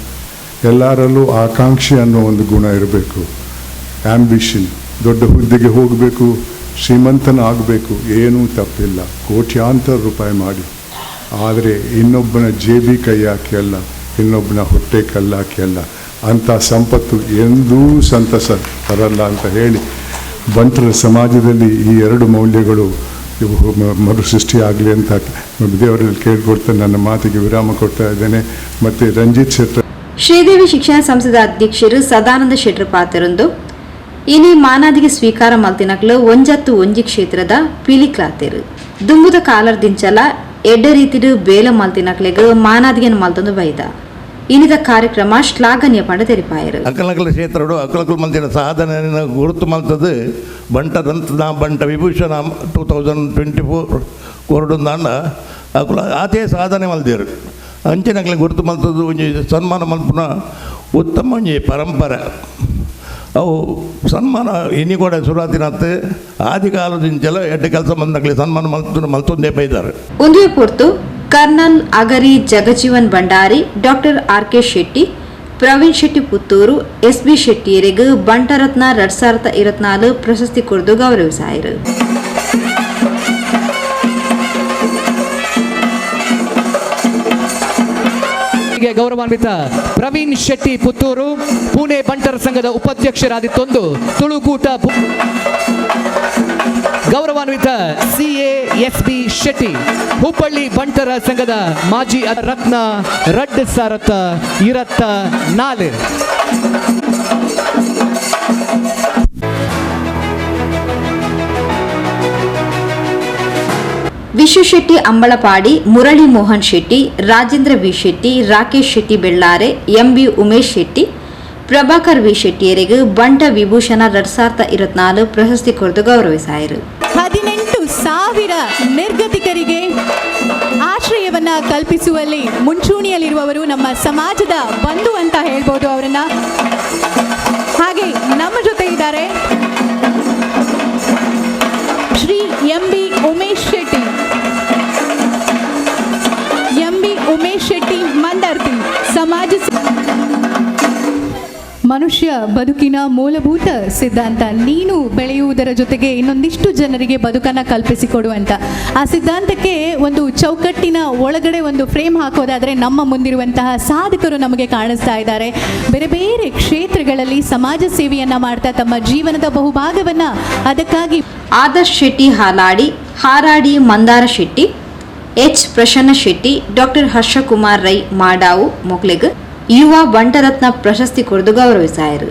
ಎಲ್ಲರಲ್ಲೂ ಆಕಾಂಕ್ಷೆ ಅನ್ನೋ ಒಂದು ಗುಣ ಇರಬೇಕು, ಆ್ಯಂಬಿಷನ್. ದೊಡ್ಡ ಹುದ್ದೆಗೆ ಹೋಗಬೇಕು, ಶ್ರೀಮಂತನ ಆಗಬೇಕು, ಏನೂ ತಪ್ಪಿಲ್ಲ, ಕೋಟ್ಯಾಂತರ ರೂಪಾಯಿ ಮಾಡಿ. ಆದರೆ ಇನ್ನೊಬ್ಬನ ಜೇಬಿ ಕೈ ಹಾಕಿ ಅಲ್ಲ, ಇನ್ನೊಬ್ಬನ ಹೊಟ್ಟೆ ಕಲ್ಲಾಕಿ ಅಲ್ಲ, ಅಂಥ ಸಂಪತ್ತು ಎಂದೂ ಸಂತಸ ತರಲ್ಲ ಅಂತ ಹೇಳಿ ಬಂಟರ ಸಮಾಜದಲ್ಲಿ ಈ ಎರಡು ಮೌಲ್ಯಗಳು ಇವು ಮರುಸೃಷ್ಟಿಯಾಗಲಿ ಅಂತ ದೇವರಲ್ಲಿ ಕೇಳಿಕೊಡ್ತಾ ನನ್ನ ಮಾತಿಗೆ ವಿರಾಮ ಕೊಡ್ತಾ ಇದ್ದೇನೆ. ಮತ್ತು ರಂಜಿತ್ ಶೆಟ್ಟರ್, ಶ್ರೀದೇವಿ ಶಿಕ್ಷಣ ಸಂಸ್ಥೆದ ಅಧ್ಯಕ್ಷರು ಸದಾನಂದ ಶೆಟ್ಟರ್ ಪಾತ್ರರಂದು ಇನಿ ಮಾನಾದಿಗೆ ಸ್ವೀಕಾರ ಮಲ್ತಿನಕ್ಲು ಒಂಜತ್ತು ಒಂಜಿ ಕ್ಷೇತ್ರದ ಪಿಲಿಕ್ಲಾತೇರು ದುಂಬುದ ಕಾಲರ್ ದಿಂಚಲ ಎಡ್ಡೆ ರೀತಿಡು ಬೇಲ ಮಲ್ತಿನಕ್ಲೆಗ್ ಮಾನಾದಿಗೆನ್ ಮಲ್ತೊಂದು ಬೈದ. ಇನಿದ ಕಾರ್ಯಕ್ರಮ ಶ್ಲಾಘನೀಯ ಪಂಡ ತೆರಿಪಾಯರು. ಅಕಲಕಲ ಕ್ಷೇತ್ರಡು ಅಕಲಕಲ ಮಲ್ತಿನ ಸಾಧನೆ ಗುರುತು ಮಲ್ತದು ಬಂಟ ರಂತನ ಬಂಟ ವಿಭೂಷಣ 2024 ಕೊರಡುಂದಾಂಡ ಅಕುಲ ಆತೇ ಸಾಧನೆ ಮಲ್ದಿರು. ಅಂಚಿನಕ್ಲೆ ಗುರುತು ಮಲ್ತದ್ದು ಒಂಜಿ ಸನ್ಮಾನ ಮಲ್ಪುನ ಉತ್ತಮ ಒಂಜಿ ಪರಂಪರೆ. ಅವು ಸನ್ಮಾನ ಇನಿ ಕೂಡ ಸುರಾತಿನತ್ತು ಆದಿ ಕಾಲದಿಂಚಲ ಎಡ್ಡೆ ಕೆಲಸ ಬಂದಾಗಲಿ ಸನ್ಮಾನ ಮಲ್ತೊಂದೇ ಬೈದಾರೆ. ಒಂದುವೆ ಪೊರ್ತು colonel Agari Jagjivan Bhandari, doctor R K Shetty, Praveen Shetty Puttur, S B ಶೆಟ್ಟಿಯರಿಗೆ ಬಂಟರತ್ನ 2024 ಪ್ರಶಸ್ತಿ ಕೊರದು ಗೌರವಿಸಾಯರು. ಗೌರವಾನ್ವಿತ ಪ್ರವೀಣ್ ಶೆಟ್ಟಿ ಪುತ್ತೂರು, ಪುಣೆ ಬಂಟರ ಸಂಘದ ಉಪಾಧ್ಯಕ್ಷರಾದಿತ್ತೊಂದು ತುಳುಕೂಟ ಗೌರವಾನ್ವಿತ CASB Shetty, Hubballi ಬಂಟರ ಸಂಘದ ಮಾಜಿ ರತ್ನ 2024. Vishu Shetty Ambalapadi, Murali Mohan Shetty, Rajendra V Shetty, Rakesh Shetty Bellare, MB Umesh Shetty, Prabhakar V ಶೆಟ್ಟಿಯರಿಗೆ ಬಂಟ ವಿಭೂಷಣ 2024 ಪ್ರಶಸ್ತಿ ಕೊರದು ಗೌರವಿಸಾಯರು. 18,000 ನಿರ್ಗತಿಕರಿಗೆ ಆಶ್ರಯವನ್ನ ಕಲ್ಪಿಸುವಲ್ಲಿ ಮುಂಚೂಣಿಯಲ್ಲಿರುವವರು ನಮ್ಮ ಸಮಾಜದ ಬಂಧು ಅಂತ ಹೇಳ್ಬೋದು ಅವರನ್ನ. ಹಾಗೆ ನಮ್ಮ ಜೊತೆ ಇದ್ದಾರೆ Shri MB Umesh Shetty. MB Umesh Shetty Mandarthi ಸಮಾಜ ಮನುಷ್ಯ ಬದುಕಿನ ಮೂಲಭೂತ ಸಿದ್ಧಾಂತ. ನೀನು ಬೆಳೆಯುವುದರ ಜೊತೆಗೆ ಇನ್ನೊಂದಿಷ್ಟು ಜನರಿಗೆ ಬದುಕನ್ನು ಕಲ್ಪಿಸಿಕೊಡುವಂತ ಆ ಸಿದ್ಧಾಂತಕ್ಕೆ ಒಂದು ಚೌಕಟ್ಟಿನ ಒಳಗಡೆ ಒಂದು ಫ್ರೇಮ್ ಹಾಕೋದಾದರೆ ನಮ್ಮ ಮುಂದಿರುವಂತಹ ಸಾಧಕರು ನಮಗೆ ಕಾಣಿಸ್ತಾ ಇದ್ದಾರೆ. ಬೇರೆ ಬೇರೆ ಕ್ಷೇತ್ರಗಳಲ್ಲಿ ಸಮಾಜ ಸೇವೆಯನ್ನು ಮಾಡ್ತಾ ತಮ್ಮ ಜೀವನದ ಬಹುಭಾಗವನ್ನು ಅದಕ್ಕಾಗಿ ಆದರ್ಶ್ ಶೆಟ್ಟಿ ಹಾಲಾಡಿ, ಹಾರಾಡಿ ಮಂದಾರ ಶೆಟ್ಟಿ, ಎಚ್ ಪ್ರಸನ್ನ ಶೆಟ್ಟಿ, ಡಾಕ್ಟರ್ ಹರ್ಷಕುಮಾರ್ ರೈ ಮಾಡಾವು ಮೊಕ್ಲೆಗ್ ಯುವ ಬಂಟರತ್ನ ಪ್ರಶಸ್ತಿ ಕೊರದು ಗೌರವಿಸಾಯರು.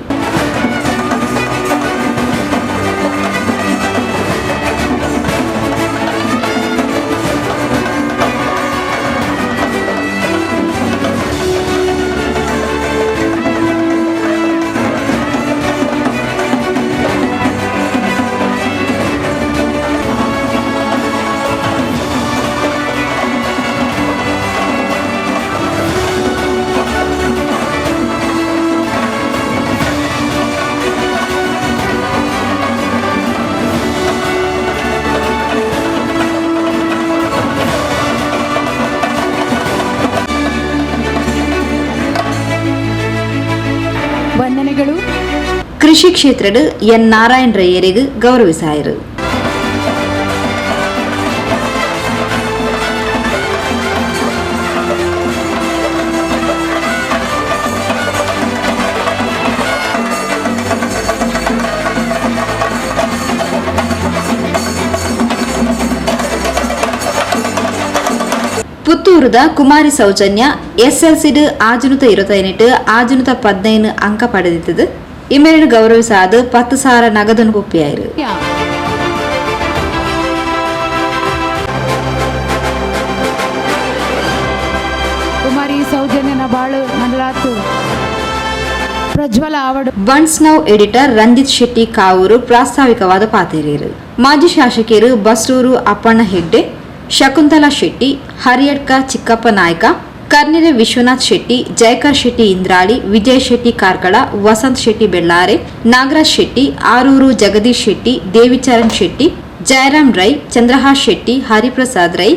ವಂದನೆಗಳು. ಕೃಷಿ ಕ್ಷೇತ್ರದ ಎನ್ ನಾರಾಯಣ್ ರೈಯರಿಗೆ ಗೌರವಿಸಾಯರು. ಪುತ್ತೂರುದ ಕುಮಾರಿ ಸೌಜನ್ಯ ಎಸ್ಎಲ್ಸಿಡ್ 628 615 ಅಂಕ ಪಡೆದಿತ್ತದು. ಇಮೇರಿನ ಗೌರವಿಸಾದ 10,000 ನಗದನ್ನು ಒಪ್ಪಿಯಾಯಿರು. ಕುಮಾರಿ ಸೌಜನ್ಯನ ಬಾಳು ನಡಲಾತು ಪ್ರಜ್ವಲ ಆವಡು. Bunts now editor Ranjit Shetty Kavoor ಪ್ರಾಸ್ತಾವಿಕವಾದ ಪಾತೇರಿಯರು. ಮಾಜಿ ಶಾಸಕಿಯರು ಬಸ್ರೂರು ಅಪ್ಪಣ್ಣ ಹೆಗ್ಡೆ, ಶಕುಂತಲಾ ಶೆಟ್ಟಿ, ಹರಿಯಡ್ಕ ಚಿಕ್ಕಪ್ಪ ನಾಯ್ಕ, ಕರ್ನಿರೆ ವಿಶ್ವನಾಥ್ ಶೆಟ್ಟಿ, ಜಯಕರ್ ಶೆಟ್ಟಿ ಇಂದ್ರಾಳಿ, ವಿಜಯ್ ಶೆಟ್ಟಿ ಕಾರ್ಕಳ, ವಸಂತ್ ಶೆಟ್ಟಿ ಬೆಳ್ಳಾರೆ, ನಾಗರಾಜ್ ಶೆಟ್ಟಿ, ಆರೂರು ಜಗದೀಶ್ ಶೆಟ್ಟಿ, ದೇವಿಚರಣ್ ಶೆಟ್ಟಿ, ಜಯರಾಮ್ ರೈ, ಚಂದ್ರಹಾಸ್ ಶೆಟ್ಟಿ, ಹರಿಪ್ರಸಾದ್ ರೈ,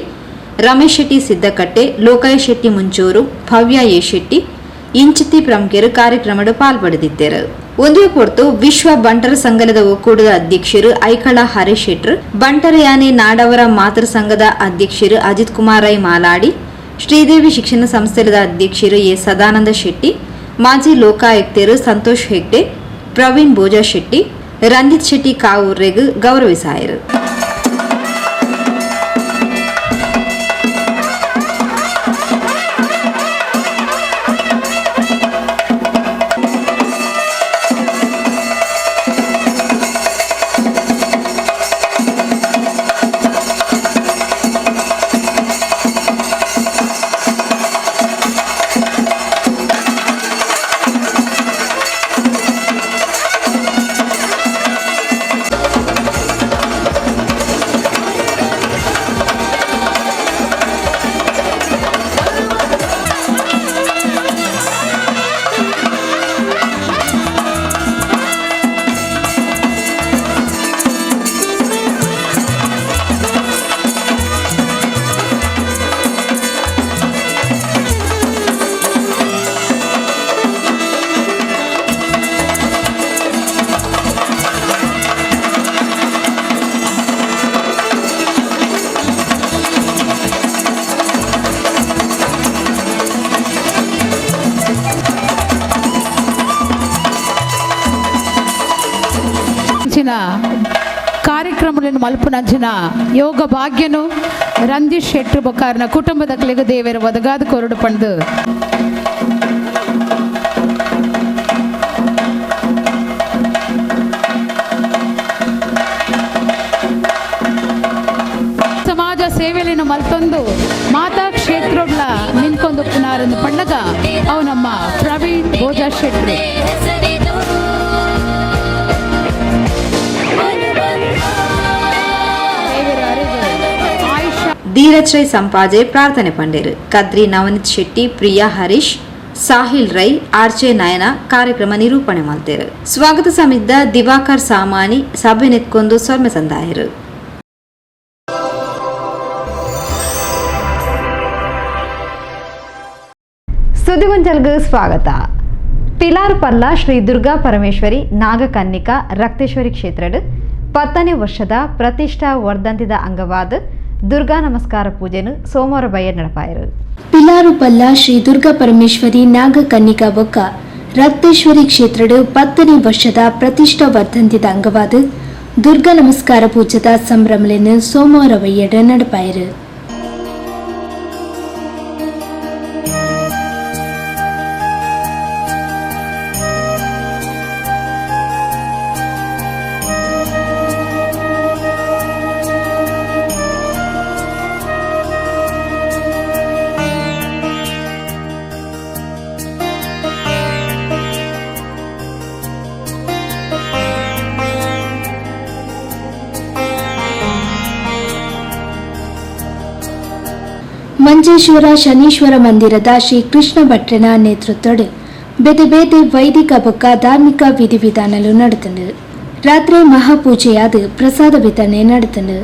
ರಮೇಶ್ ಶೆಟ್ಟಿ ಸಿದ್ದಕಟ್ಟೆ, ಲೋಕಯ್ಯ ಶೆಟ್ಟಿ ಮುಂಚೂರು, ಭವ್ಯ ಎ ಶೆಟ್ಟಿ ಇಂಚಿತಿ ಪ್ರಮುಖರು ಕಾರ್ಯಕ್ರಮದ ಪಾಲ್ಪಡೆದಿದ್ದರು. ಒಂದೇ ಪೊರ್ತು ವಿಶ್ವ ಬಂಟರ ಸಂಘದ ಒಕ್ಕೂಟದ ಅಧ್ಯಕ್ಷರು ಐಕಳ ಹರೀಶ್ ಶೆಟ್ಟರ್, ಬಂಟರ ಯಾನೆ ನಾಡವರ ಮಾತೃ ಸಂಘದ ಅಧ್ಯಕ್ಷರು ಅಜಿತ್ ಕುಮಾರ್ ರೈ ಮಾಲಾಡಿ, ಶ್ರೀದೇವಿ ಶಿಕ್ಷಣ ಸಂಸ್ಥೆದ ಅಧ್ಯಕ್ಷರು ಎ ಸದಾನಂದ ಶೆಟ್ಟಿ, ಮಾಜಿ ಲೋಕಾಯುಕ್ತರು ಸಂತೋಷ್ ಹೆಗ್ಡೆ, ಪ್ರವೀಣ್ ಭೋಜಾ ಶೆಟ್ಟಿ, ರಂಜಿತ್ ಶೆಟ್ಟಿ ಕಾವೂರ್ರೆಗ್ ಗೌರವಿಸಾಯರು. ಕಾರ್ಯಕ್ರಮಗಳನ್ನು ಮಲ್ಪುನಂಚಿನ ಯೋಗ ಭಾಗ್ಯನು ರಂಜಿತ್ ಶೆಟ್ರು ಬೊಕ್ಕಾರನ ಕುಟುಂಬದ ಕ್ಲೆಗು ದೇವರ ಒದಗಾದ ಕೊರಡು ಪಂಡು. ಸಮಾಜ ಸೇವೆಯನ್ನು ಮಲ್ತೊಂದು ಮಾತಾ ಕ್ಷೇತ್ರಗಳ ನಿಂತ್ಕೊಂಡು ಪುನಾರನ್ನು ಪಣ್ಣಗ ಅವು ನಮ್ಮ ಪ್ರವೀಣ್ ಭೋಜಾ ಶೆಟ್ರು. ಧೀರಜ್ ರೈ ಸಂಪಾಜೆ ಪ್ರಾರ್ಥನೆ ಪಂಡೇರು. ಕದ್ರಿ ನವನೀತ್ ಶೆಟ್ಟಿ, ಪ್ರಿಯಾ ಹರೀಶ್, ಸಾಹಿಲ್ ರೈ, ಆರ್ಜೆ ನಯನ ಕಾರ್ಯಕ್ರಮ ನಿರೂಪಣೆ ಮಾಡ್ತೇರು. ಸ್ವಾಗತ ಸಮಿದ್ದ ದಿವಾಕರ್ ಸಾಮಾನಿ ಸಭೆ ನೆತ್ಕೊಂಡು ಸೊಲ್ಮೆ ಸಂದಾಯರು. ಸುದ್ದಿಗೊಂಚಲ್ಗೆ ಸ್ವಾಗತ. ಪಿಲಾರ್ ಪಲ್ಲ ಶ್ರೀ ದುರ್ಗಾ ಪರಮೇಶ್ವರಿ ನಾಗಕನ್ನಿಕಾ ರಕ್ತೇಶ್ವರಿ ಕ್ಷೇತ್ರಡ್ 10ನೇ ವರ್ಷದ ಪ್ರತಿಷ್ಠಾ ವರ್ಧಂತಿದ ಅಂಗವಾದ ದುರ್ಗಾ ನಮಸ್ಕಾರ ಪೂಜೆನು ಸೋಮವಾರ ಬಯ್ಯ ನಡಪಾಯರು. ಪಿಲಾರು ಪಲ್ಲ ಶ್ರೀ ದುರ್ಗಾ ಪರಮೇಶ್ವರಿ ನಾಗಕನ್ನಿಕಾ ಬೊಕ್ಕ ರಕ್ತೇಶ್ವರಿ ಕ್ಷೇತ್ರಡ್ 10ನೇ ವರ್ಷದ ಪ್ರತಿಷ್ಠಾ ವರ್ಧಂತಿದ ಅಂಗವಾದ ದುರ್ಗಾ ನಮಸ್ಕಾರ ಪೂಜೆದ ಸಂಭ್ರಮಲೆನ್ ಸೋಮವಾರ ಬಯ್ಯಡ್ ನಡಪಾಯರು. ಮಂಜೇಶ್ವರ ಶನೀಶ್ವರ ಮಂದಿರದ ಶ್ರೀ ಕೃಷ್ಣ ಭಟ್ರನ ನೇತೃತ್ವದ ಬೇತೆ ಬೇತೆ ವೈದಿಕ ಬೊಕ್ಕ ಧಾರ್ಮಿಕ ವಿಧಿವಿಧಾನಲು ನಡೆತಂಡು. ರಾತ್ರಿ ಮಹಾಪೂಜೆಯಾದ ಪ್ರಸಾದ ವಿತರಣೆ ನಡೆತಂಡು.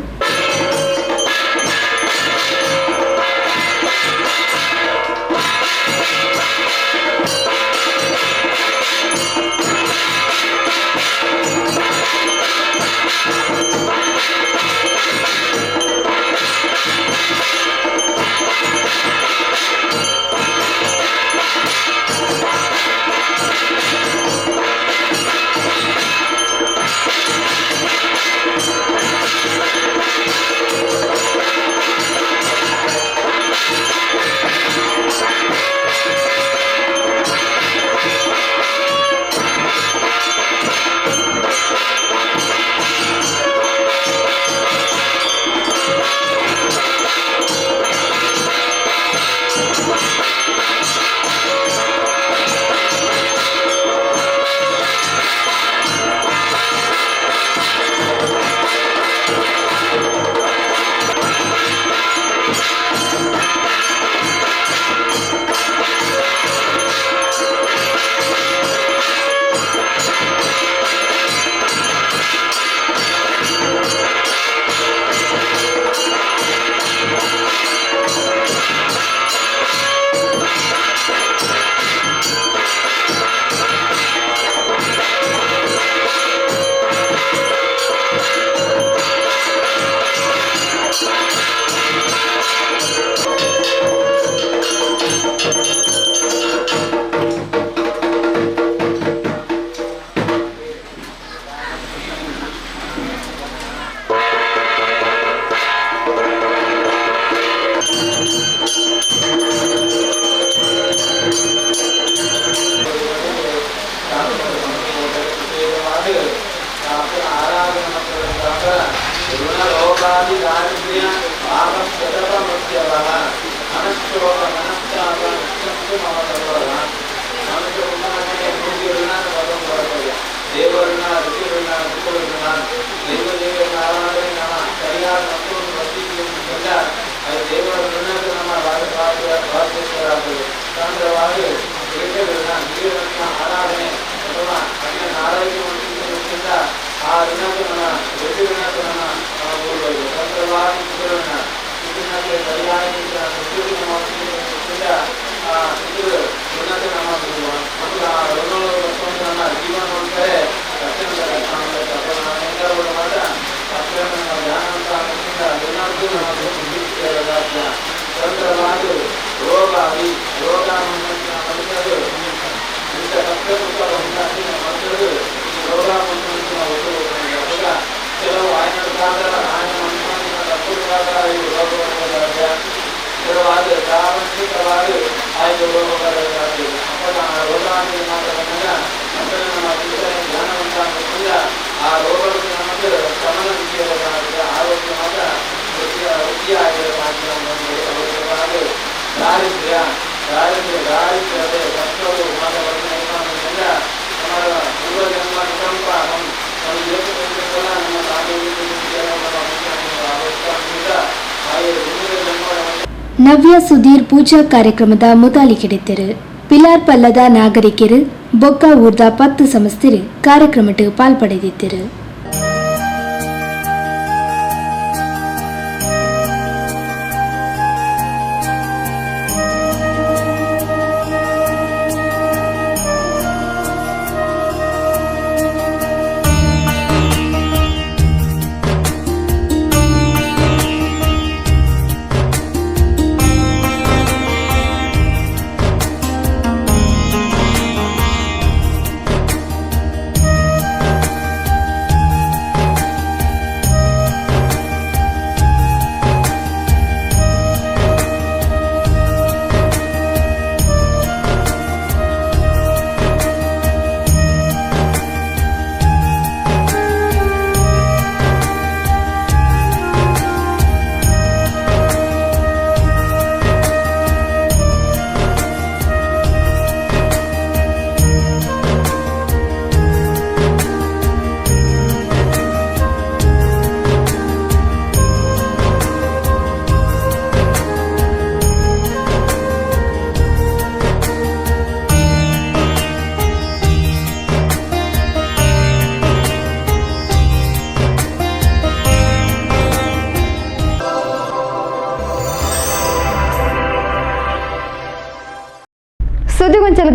ನವ್ಯ ಸುಧೀರ್ ಪೂಜಾ ಕಾರ್ಯಕ್ರಮದ ಮುತಾಲಿಕಿಡಿದ್ದರು. ಪಿಲಾರ್ ಪಲ್ಲದ ನಾಗರಿಕರು ಬೊಕ್ಕ ಊರ್ದ 10 ಸಂಸ್ಥೆರು ಕಾರ್ಯಕ್ರಮಕ್ಕೆ ಪಾಲ್ಪಡೆದಿದ್ದರು.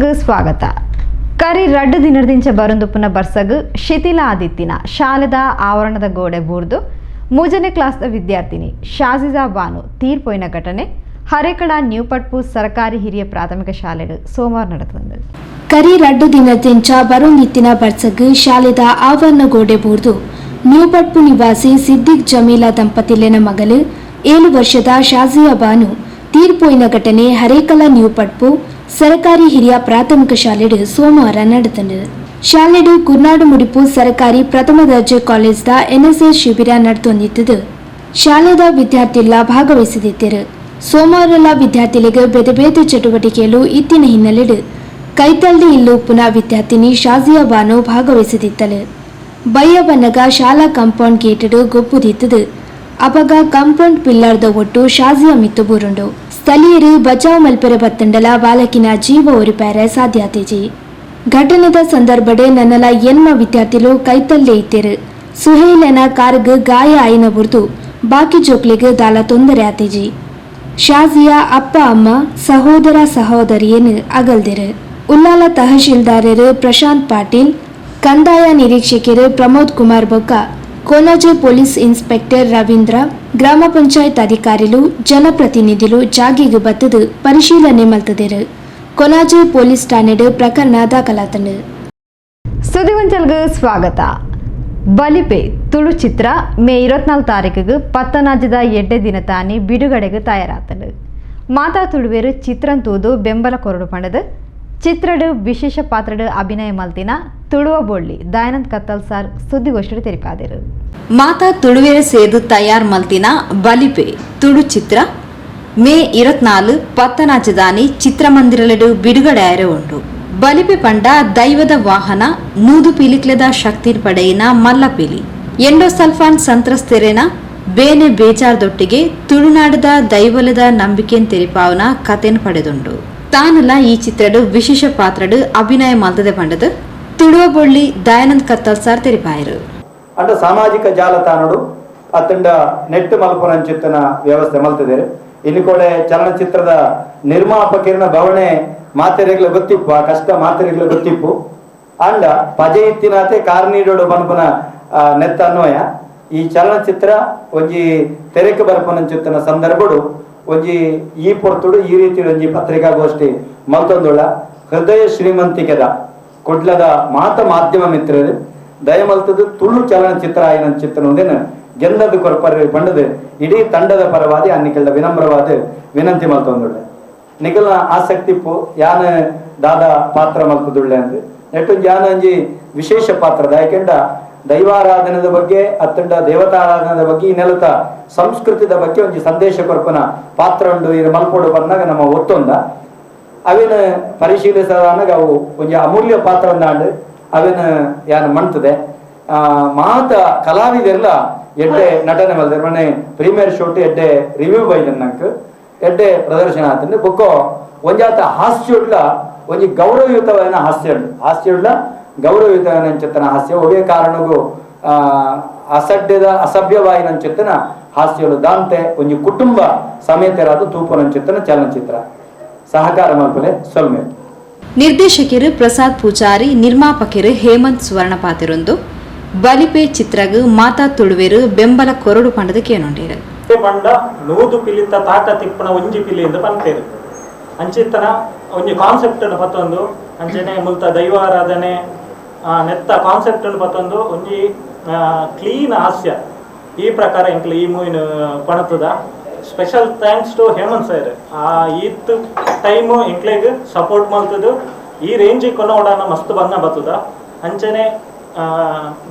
ಸುದ್ದಿಗೊಂಚಲ್ಗ್ ಸ್ವಾಗತ. ಕರಿ ರಡ್ಡು ದಿನದಿಂಚ ಬರುಂದುಪ್ಪುನ ಬರ್ಸಗ್ ಶಿಥಿಲ ಆದಿತ್ತಿನ ಶಾಲೆದ ಆವರಣದ ಗೋಡೆ ಬೂರ್ದು ಮೂಜನೇ ಕ್ಲಾಸ್ದ ವಿದ್ಯಾರ್ಥಿನಿ ಶಾಜಿಜಾ ಬಾನು ತೀರ್ಪೋಯಿನ ಘಟನೆ ಹರೇಕಳ ನ್ಯೂಪಟ್ಪು ಸರ್ಕಾರಿ ಹಿರಿಯ ಪ್ರಾಥಮಿಕ ಶಾಲೆಡು ಸೋಮವಾರ ನಡೆತಂದು. ಕರಿ ರಡ್ಡು ದಿನದಿಂಚ ಬರುಂದಿತ್ತಿನ ಬರ್ಸಗ್ ಶಾಲೆದ ಆವರಣ ಗೋಡೆ ಬೂರ್ದು ನ್ಯೂಪಟ್ಪು ನಿವಾಸಿ ಸಿದ್ದಿಕ್ ಜಮೀಲಾ ದಂಪತಿಲೆನ ಮಗಲು 7 ವರ್ಷದ ಶಾಜಿಯಾ ಬಾನು ತೀರ್ಪೋಯಿನ ಘಟನೆ ಹರೇಕಳ ನ್ಯೂಪಟ್ಪು ಸರಕಾರಿ ಹಿರಿಯ ಪ್ರಾಥಮಿಕ ಶಾಲೆಡು ಸೋಮವಾರ ನಡೆತಂಡು. ಶಾಲೆಡು ಕುರ್ನಾಡು ಮುಡಿಪು ಸರಕಾರಿ ಪ್ರಥಮ ದರ್ಜೆ ಕಾಲೇಜ್ದ ಎನ್ಎಸ್ಎಸ್ ಶಿಬಿರ ನಡೆತೊಂದಿತ್ತದು. ಶಾಲೆದ ವಿದ್ಯಾರ್ಥಿಲ್ಲ ಭಾಗವಹಿಸಿದಿದ್ದರು. ಸೋಮವಾರಲ ವಿದ್ಯಾರ್ಥಿಗಳಿಗೆ ಬೇರೆ ಬೇರೆ ಚಟುವಟಿಕೆಯಲ್ಲೂ ಇತ್ತಿನ ಹಿನ್ನೆಲೆಡು ಕೈತಲ್ದಿ ಇಲ್ಲು ಪುನಃ ವಿದ್ಯಾರ್ಥಿನಿ ಶಾಜಿಯಾ ಬಾನು ಭಾಗವಹಿಸಿದಿತ್ತಳು. ಬಯ್ಯ ಬನ್ನಗ ಶಾಲಾ ಕಾಂಪೌಂಡ್ ಗೇಟಡು ಗೊಪ್ಪುದಿತ್ತದು. ಅಪಗ ಕಾಂಪೌಂಡ್ ಪಿಲ್ಲರ್ದ ಒಟ್ಟು ಶಾಜಿಯಾ ಮಿತ್ತು ಬೂರುಂಡು. ಸ್ಥಳೀಯರು ಬಚಾವ್ ಮಲ್ಪೆರೆ ಬತ್ತಂಡಲ ಬಾಲಕಿನ ಜೀವ ಒರಿಪೇರೆ ಸಾಧ್ಯಾತೇಜಿ. ಘಟನೆದ ಸಂದರ್ಭಡೆ ನನ್ನಲ ಎನ್ಮ ವಿದ್ಯಾರ್ಥಿಲು ಕೈತಲ್ಲೇ ಇತ್ತೇರು. ಸುಹೇಲನ ಕಾರ್ಗ್ ಗಾಯ ಆಯಿನ ಬುರ್ದು ಬಾಕಿ ಜೋಕ್ಲಿಗೆ ದಾಲ ತೊಂದರೆ ಆತೇಜಿ. ಶಾಜಿಯಾ ಅಪ್ಪ ಅಮ್ಮ ಸಹೋದರ ಸಹೋದರಿಯನ್ನು ಅಗಲ್ದಿರು. ಉಲ್ಲಾಲ ತಹಶೀಲ್ದಾರರು ಪ್ರಶಾಂತ್ ಪಾಟೀಲ್, ಕಂದಾಯ ನಿರೀಕ್ಷಕರು ಪ್ರಮೋದ್ ಕುಮಾರ್ ಬೊಕ್ಕ, ಕೋನಾಜೆ ಪೊಲೀಸ್ ಇನ್ಸ್ಪೆಕ್ಟರ್ ರವೀಂದ್ರ, ಗ್ರಾಮ ಪಂಚಾಯತ್ ಅಧಿಕಾರಿಲು, ಜನಪ್ರತಿನಿಧಿಲು ಜಾಗೆಗೆ ಬತ್ತದು ಪರಿಶೀಲನೆ ಮಲ್ತದಿರು. ಕೊನಾಜೆ ಪೊಲೀಸ್ ಠಾಣೆಡು ಪ್ರಕರಣ ದಾಖಲಾತಂಡು. ಸುದ್ದಿಗೊಂಚಲ್ಗೆ ಸ್ವಾಗತ. ಬಲಿಪೆ ತುಳು ಚಿತ್ರ ಮೇ 24 ತಾರೀಕಿಗೆ ಪತ್ತನಾಜದ ಎಡ್ಡೆ ದಿನ ತಾನಿ ಬಿಡುಗಡೆಗೆ ತಯಾರಾತಂಡು. ಮಾತಾ ತುಳುವೇರು ಚಿತ್ರನ್ ತೂದು ಬೆಂಬಲ ಕೊರಡು ಪಂಡದು ಚಿತ್ರಡು ವಿಶೇಷ ಪಾತ್ರಡು ಅಭಿನಯ ಮಲ್ತಿನ ತುಳುವ ಬೊಳ್ಳಿ ದಯಾನಂದ್ ಕತ್ತಲ್ ಸಾರ್ ಸುದ್ದಿಗೋಷ್ಠಿ ತೆರಿಪಾದರು. ಮಾತಾ ತುಳುವೇರು ಸೇದು ತಯಾರ್ ಮಲ್ತಿನ ಬಲಿಪೆ ತುಳು ಚಿತ್ರ ಮೇ 24 ಪತ್ತನಾಜದಾನಿ ಚಿತ್ರಮಂದಿರಲೆಡು ಬಿಡುಗಡೆ ಆಯರೆ ಉಂಡು. ಬಲಿಪೆ ಪಂಡ ದೈವದ ವಾಹನ ನೂದು ಪೀಲಿಕ್ಲೆದ ಶಕ್ತಿ ಪಡೆಯಿನ ಮಲ್ಲಪೀಲಿ ಎಂಡೋಸಲ್ಫಾನ್ ಸಂತ್ರಸ್ತೆರೆನ ಬೇನೆ ಬೇಜಾರ್ದೊಟ್ಟಿಗೆ ತುಳುನಾಡದ ದೈವಲದ ನಂಬಿಕೆನ್ ತೆರಿಪಾವನ ಕತೆನ್ ಪಡೆದುಂಡು. ತಾನಲ ಈ ಚಿತ್ರಡು ವಿಶೇಷ ಪಾತ್ರಡು ಅಭಿನಯ ಮಲ್ತದೆ ಪಂಡದು ತುಳುವ ಬೊಳ್ಳಿ ದಯಾನಂದ್ ಕತ್ತಲ್ ಸಾರ್ ತೆರಿಪಾಯರು. ಅಂಡ ಸಾಮಾಜಿಕ ಜಾಲತಾಣಡು ಅತ್ತಂಡ ನೆಟ್ ಮಲ್ಪುನಂಚಿತ್ತನ ವ್ಯವಸ್ಥೆ ಮಲ್ತಿದ್ದಾರೆ. ಇನ್ನು ಕೂಡ ಚಲನಚಿತ್ರದ ನಿರ್ಮಾಪಕರಿನ ಭವಣೆ ಮಾತೆರೆಗ್ಲ ಗೊತ್ತಿಪ್ಪು, ಆ ಕಷ್ಟ ಮಾತೆರೆಗ್ಲ ಗೊತ್ತಿಪ್ಪು. ಅಂಡ ಪಜೆ ಇತ್ತಿನಾತೆ ಕಾರ್ನೀಡೋಡು ಬನ್ಪುನ ನೆತ್ತ ಅನ್ವಯ ಈ ಚಲನಚಿತ್ರ ಒಂಜಿ ತೆರೆಕ್ ಬರ್ಪುನಂಚಿತ್ತನ ಸಂದರ್ಭಡು ಒಂಜಿ ಈ ಪೊರ್ತುಡು ಈ ರೀತಿ ಒಂಜಿ ಪತ್ರಿಕಾಗೋಷ್ಠಿ ಮಲ್ತೊಂದುಳ್ಳ ಹೃದಯ ಶ್ರೀಮಂತಿಕೆದ ಕುಡ್ಲದ ಮಾತ ಮಾಧ್ಯಮ ಮಿತ್ರರು ದಯಮಲ್ತದ್ದು ತುಳು ಚಲನಚಿತ್ರ ಆಯ್ನಂಚಿತ್ತನ ಒಂದೇನು ಗೆಂದದ್ದು ಕೊರ್ಪರ್ ಪಂಡದು ಇಡೀ ತಂಡದ ಪರವಾದಿ ಅನ್ನಿಕೆಲ್ಲ ವಿನಮ್ರವಾದ ವಿನಂತಿ ಮಲ್ತೊಂದುಳ್ಳೆ. ನಿಖಲ್ನ ಆಸಕ್ತಿ ಪೋ ಯಾನ ದಾದಾ ಪಾತ್ರ ಮಲ್ತದುಳ್ಳೆ ಅಂದ್ರೆ ನೆಟ್ಟು ಯಾನ ಅಂಜಿ ವಿಶೇಷ ಪಾತ್ರದ ಯಾಕೆಂಡ ದೈವಾರಾಧನದ ಬಗ್ಗೆ ಅತ್ತಂಡ ದೇವತಾರಾಧನದ ಬಗ್ಗೆ ಈ ನೆಲತ ಸಂಸ್ಕೃತಿದ ಬಗ್ಗೆ ಒಂಜಿ ಸಂದೇಶ ಕೊರ್ಪನ ಪಾತ್ರ ಉಂಡು. ಇರು ಮಲ್ಪೋಡು ಬಂದಾಗ ನಮ್ಮ ಒತ್ತೊಂದ ಅವೇನ ಪರಿಶೀಲಿಸದಾಗ ಅವು ಒಂಜಿ ಅಮೂಲ್ಯ ಪಾತ್ರ ಅಂದಾಂಡು ಅವೇನ ಯಾನ ಮಣ್ತದೆ. ಮಾತ ಕಲಾವಿದೆಲ್ಲ ಎಡ್ಡೆ ನಟನೆ ಮಲ್ದರೆ ಮನೆ ಪ್ರೀಮಿಯರ್ ಶೋಟ್ ಎಡ್ಡೆ ರಿವ್ಯೂ ಬೈದನ್ ನಂಕ್ ಎಡ್ಡೆ ಪ್ರದರ್ಶನ ಆತಂದು ಬೊಕ್ಕೋ ಒಂಜಾತ ಹಾಸ್ಯುಡ್ಲ ಒಂಜಿ ಗೌರವಯುತವಾದ ಹಾಸ್ಯ ಉಂಡು. ಹಾಸ್ಯುಡ್ಲ ಗೌರವಯುತವನಂಚಿತ್ತನ ಹಾಸ್ಯ ಒವೇ ಕಾರಣಗೂ ಅಸಡ್ಯದ ಅಸಭ್ಯವಾಯಿನಂಚಿತ್ತನ ಹಾಸ್ಯಲು ದಾಂತೆ ಒಂಜಿ ಕುಟುಂಬ ಸಮೇತರಾದ ತೂಪನಂಚಿತ್ತನ ಚಲನಚಿತ್ರ ಸಹಕಾರ ಮಲ್ಪಲೆ ಸೊಲ್ಮೆ. ನಿರ್ದೇಶಕರು ಪ್ರಸಾದ್ ಪೂಜಾರಿ, ನಿರ್ಮಾಪಕರು ಹೇಮಂತ್ ಸುವರ್ಣಪಾತಿರೊಂದು ಬಲಿಪೆ ಚಿತ್ರಗ್ ಮಾತಾ ತುಳುವೇರು ಬೆಂಬಲ ಕೊರಡು ಪಂಡದ ಕೇನೊಂಡೇರು. ಪಂಡ ನೂದು ಪಿಲಿತ ತಾಕ ತಿಪ್ಪನ ಒಂಜಿ ಪಿಲಿ ಎಂದು ಪಂತೇರು ಅಂಚಿತ್ತನ ಒಂಜಿ ಕಾನ್ಸೆಪ್ಟ್ ಪತ್ತೊಂದು ಅಂಚನೆ ಮುಲ್ತ ದೈವಾರಾಧನೆ ನೆತ್ತ ಕಾನ್ಸೆಪ್ಟ್ ಪತ್ತೊಂದು ಒಂಜಿ ಕ್ಲೀನ್ ಹಾಸ್ಯ ಈ ಪ್ರಕಾರ ಎಂಕ್ಲ ಈ ಮೂವಿನ ಪಣತದ. Special thanks to Hemanth sir. ಆ ಈತ್ ಟೈಮು ಎಂಕ್ಲೆಗ್ ಸಪೋರ್ಟ್ ಮಲ್ತದು ಈ ರೇಂಜಿಗೆ ಕೊನೋಡಾನ ಮಸ್ತ್ ಬಂದ ಬರ್ತದ. ಅಂಚನೆ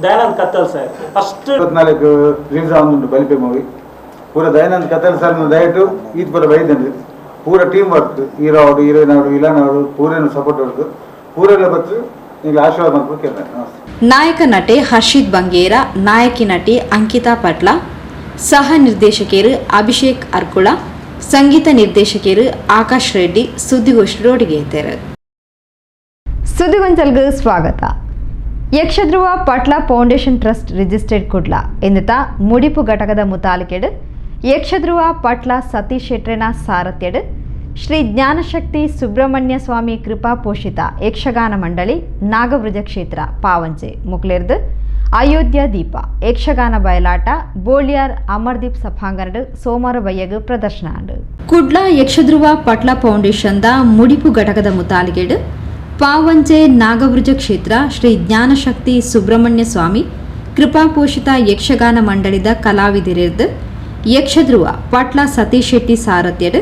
ದಯಾನಂದ್ ಕತ್ತಲ್ sir first 24 release ಆಗುಂಟು ಬಲಿಪೆ movie ಪೂರ ದಯಾನಂದ್ ಕತ್ತಲ್ ಸರ್ ದಯಟು ಈತ್ ಪೂರ ಬೈದಂಡ್ರಿ ಪೂರ team work hero ಅವಡು heroine ಅವಡು villain ಅವಡು ಪೂರೇನು support work ಪೂರೆಲ್ಲ ಬತ್ತು ನೀವು ಆಶೀರ್ವಾದ ಮಾಡ್ಬೇಕು ಕೇಳ್ತಾರೆ. ನಮಸ್ತೆ. ನಾಯಕ ನಟೆ ಹರ್ಷಿತ್ ಬಂಗೇರ, ನಾಯಕಿ ನಟಿ ಅಂಕಿತಾ ಪಟ್ಲ, ಸಹ ನಿರ್ದೇಶಕರು ಅಭಿಷೇಕ್ ಅರ್ಕುಳ, ಸಂಗೀತ ನಿರ್ದೇಶಕರು ಆಕಾಶ್ ರೆಡ್ಡಿ ಸುದ್ದಿಗೋಷ್ಠಿ ಒಡಿಗೆಯ್ತಾರೆ. ಸುದ್ದಿಗೊಂಚಲ್ಗೆ ಸ್ವಾಗತ. Yakshadhruva Patla foundation trust registered Kudla ಎನ್ನುತ್ತ ಮುಡಿಪು ಘಟಕದ ಮುತಾಲಿಕೆಡು ಯಕ್ಷಧ್ರುವ ಪಟ್ಲ ಸತೀಶ್ ಶೆಟ್ರೆನ ಸಾರಥ್ಯಡು ಶ್ರೀ ಜ್ಞಾನಶಕ್ತಿ ಸುಬ್ರಹ್ಮಣ್ಯ ಸ್ವಾಮಿ ಕೃಪಾ ಪೋಷಿತ ಯಕ್ಷಗಾನ ಮಂಡಳಿ ನಾಗವೃಜ ಕ್ಷೇತ್ರ ಪಾವಂಜೆ ಮುಕ್ಲೇರ್ದು ಅಯೋಧ್ಯ ದೀಪ ಯಕ್ಷಗಾನ ಬಯಲಾಟ ಬೋಳಿಯಾರ್ ಅಮರ್ದೀಪ್ ಸಭಾಂಗಣಡ್ ಸೋಮವಾರ ಬಯ್ಯಗ್ ಪ್ರದರ್ಶನ ಆಂಡ್. ಕುಡ್ಲ ಯಕ್ಷಧ್ರುವ ಪಟ್ಲ ಫೌಂಡೇಶನ್ದ ಮುಡಿಪು ಘಟಕದ ಮುತಾಲಿಗೆಡ್ ಪಾವಂಜೆ ನಾಗವೃಜ ಕ್ಷೇತ್ರ ಶ್ರೀ ಜ್ಞಾನಶಕ್ತಿ ಸುಬ್ರಹ್ಮಣ್ಯ ಸ್ವಾಮಿ ಕೃಪಾಪೋಷಿತ ಯಕ್ಷಗಾನ ಮಂಡಳಿದ ಕಲಾವಿದರಿರ್ದು ಯಕ್ಷಧ್ರುವ ಪಟ್ಲ ಸತೀಶ್ ಶೆಟ್ಟಿ ಸಾರಥ್ಯಡ್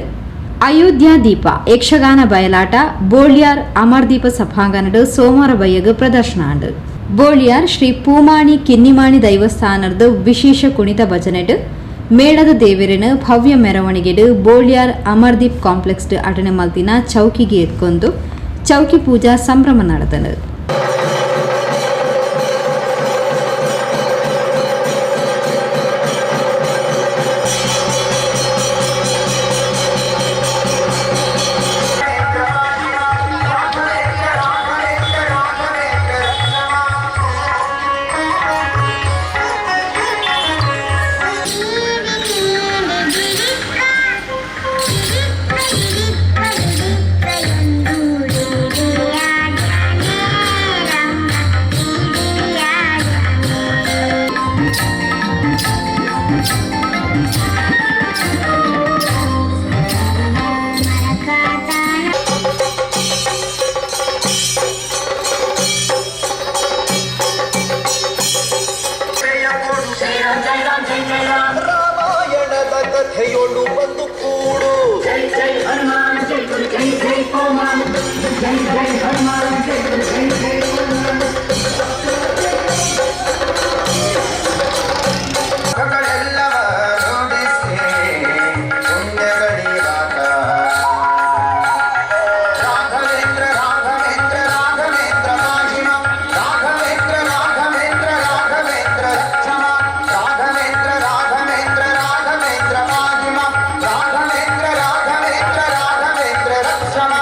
ಅಯೋಧ್ಯ ದೀಪ ಯಕ್ಷಗಾನ ಬಯಲಾಟ ಬೋಳ್ಯಾರ್ ಅಮರ್ದೀಪ ಸಭಾಂಗಣಡ್ ಸೋಮವಾರ ಬಯ್ಯಗ್ ಪ್ರದರ್ಶನ ಆಂಡ್. ಬೋಳ್ಯಾರ್ ಶ್ರೀ ಪೂಮಾಣಿ ಕಿನ್ನಿಮಾಣಿ ದೈವಸ್ಥಾನದ ವಿಶೇಷ ಕುಣಿತ ಭಜನೆಡ್ ಮೇಳದ ದೇವರಿನ ಭವ್ಯ ಮೆರವಣಿಗೆಡ್ ಬೋಳ್ಯಾರ್ ಅಮರ್ದೀಪ್ ಕಾಂಪ್ಲೆಕ್ಸ್ ಅಟನೆ ಮಲ್ತಿನ ಚೌಕಿಗೆ ಎತ್ಕೊಂಡು ಚೌಕಿ ಪೂಜಾ ಸಂಭ್ರಮ ನಡೆದನು. ರಾಮಾಯಣದ ಕಥೆಯೊಳು ಬಂದು ಕೂಡು. ಜೈ ಜೈ ಹನುಮಾನ್ ಜೈ ಜೈ ಜೈ ಕೋಮಾನ್ ಜೈ ಜೈ ಹನುಮಾನ್ ಜೈ ಜೈ ಜೈ. ರಾಘವೇಂದ್ರ ರಾಘವೇಂದ್ರ ರಾಘವೇಂದ್ರ ಮಾಹಿಮ ರಾಘವೇಂದ್ರ ರಾಘವೇಂದ್ರ ರಾಘವೇಂದ್ರ ರಕ್ಷಮ ರಾಘವೇಂದ್ರ ರಾಘವೇಂದ್ರ ರಾಘವೇಂದ್ರ ಮಾಹಿಮ ರಾಘವೇಂದ್ರ ರಾಘವೇಂದ್ರ ರಾಘವೇಂದ್ರ ರಕ್ಷಮ.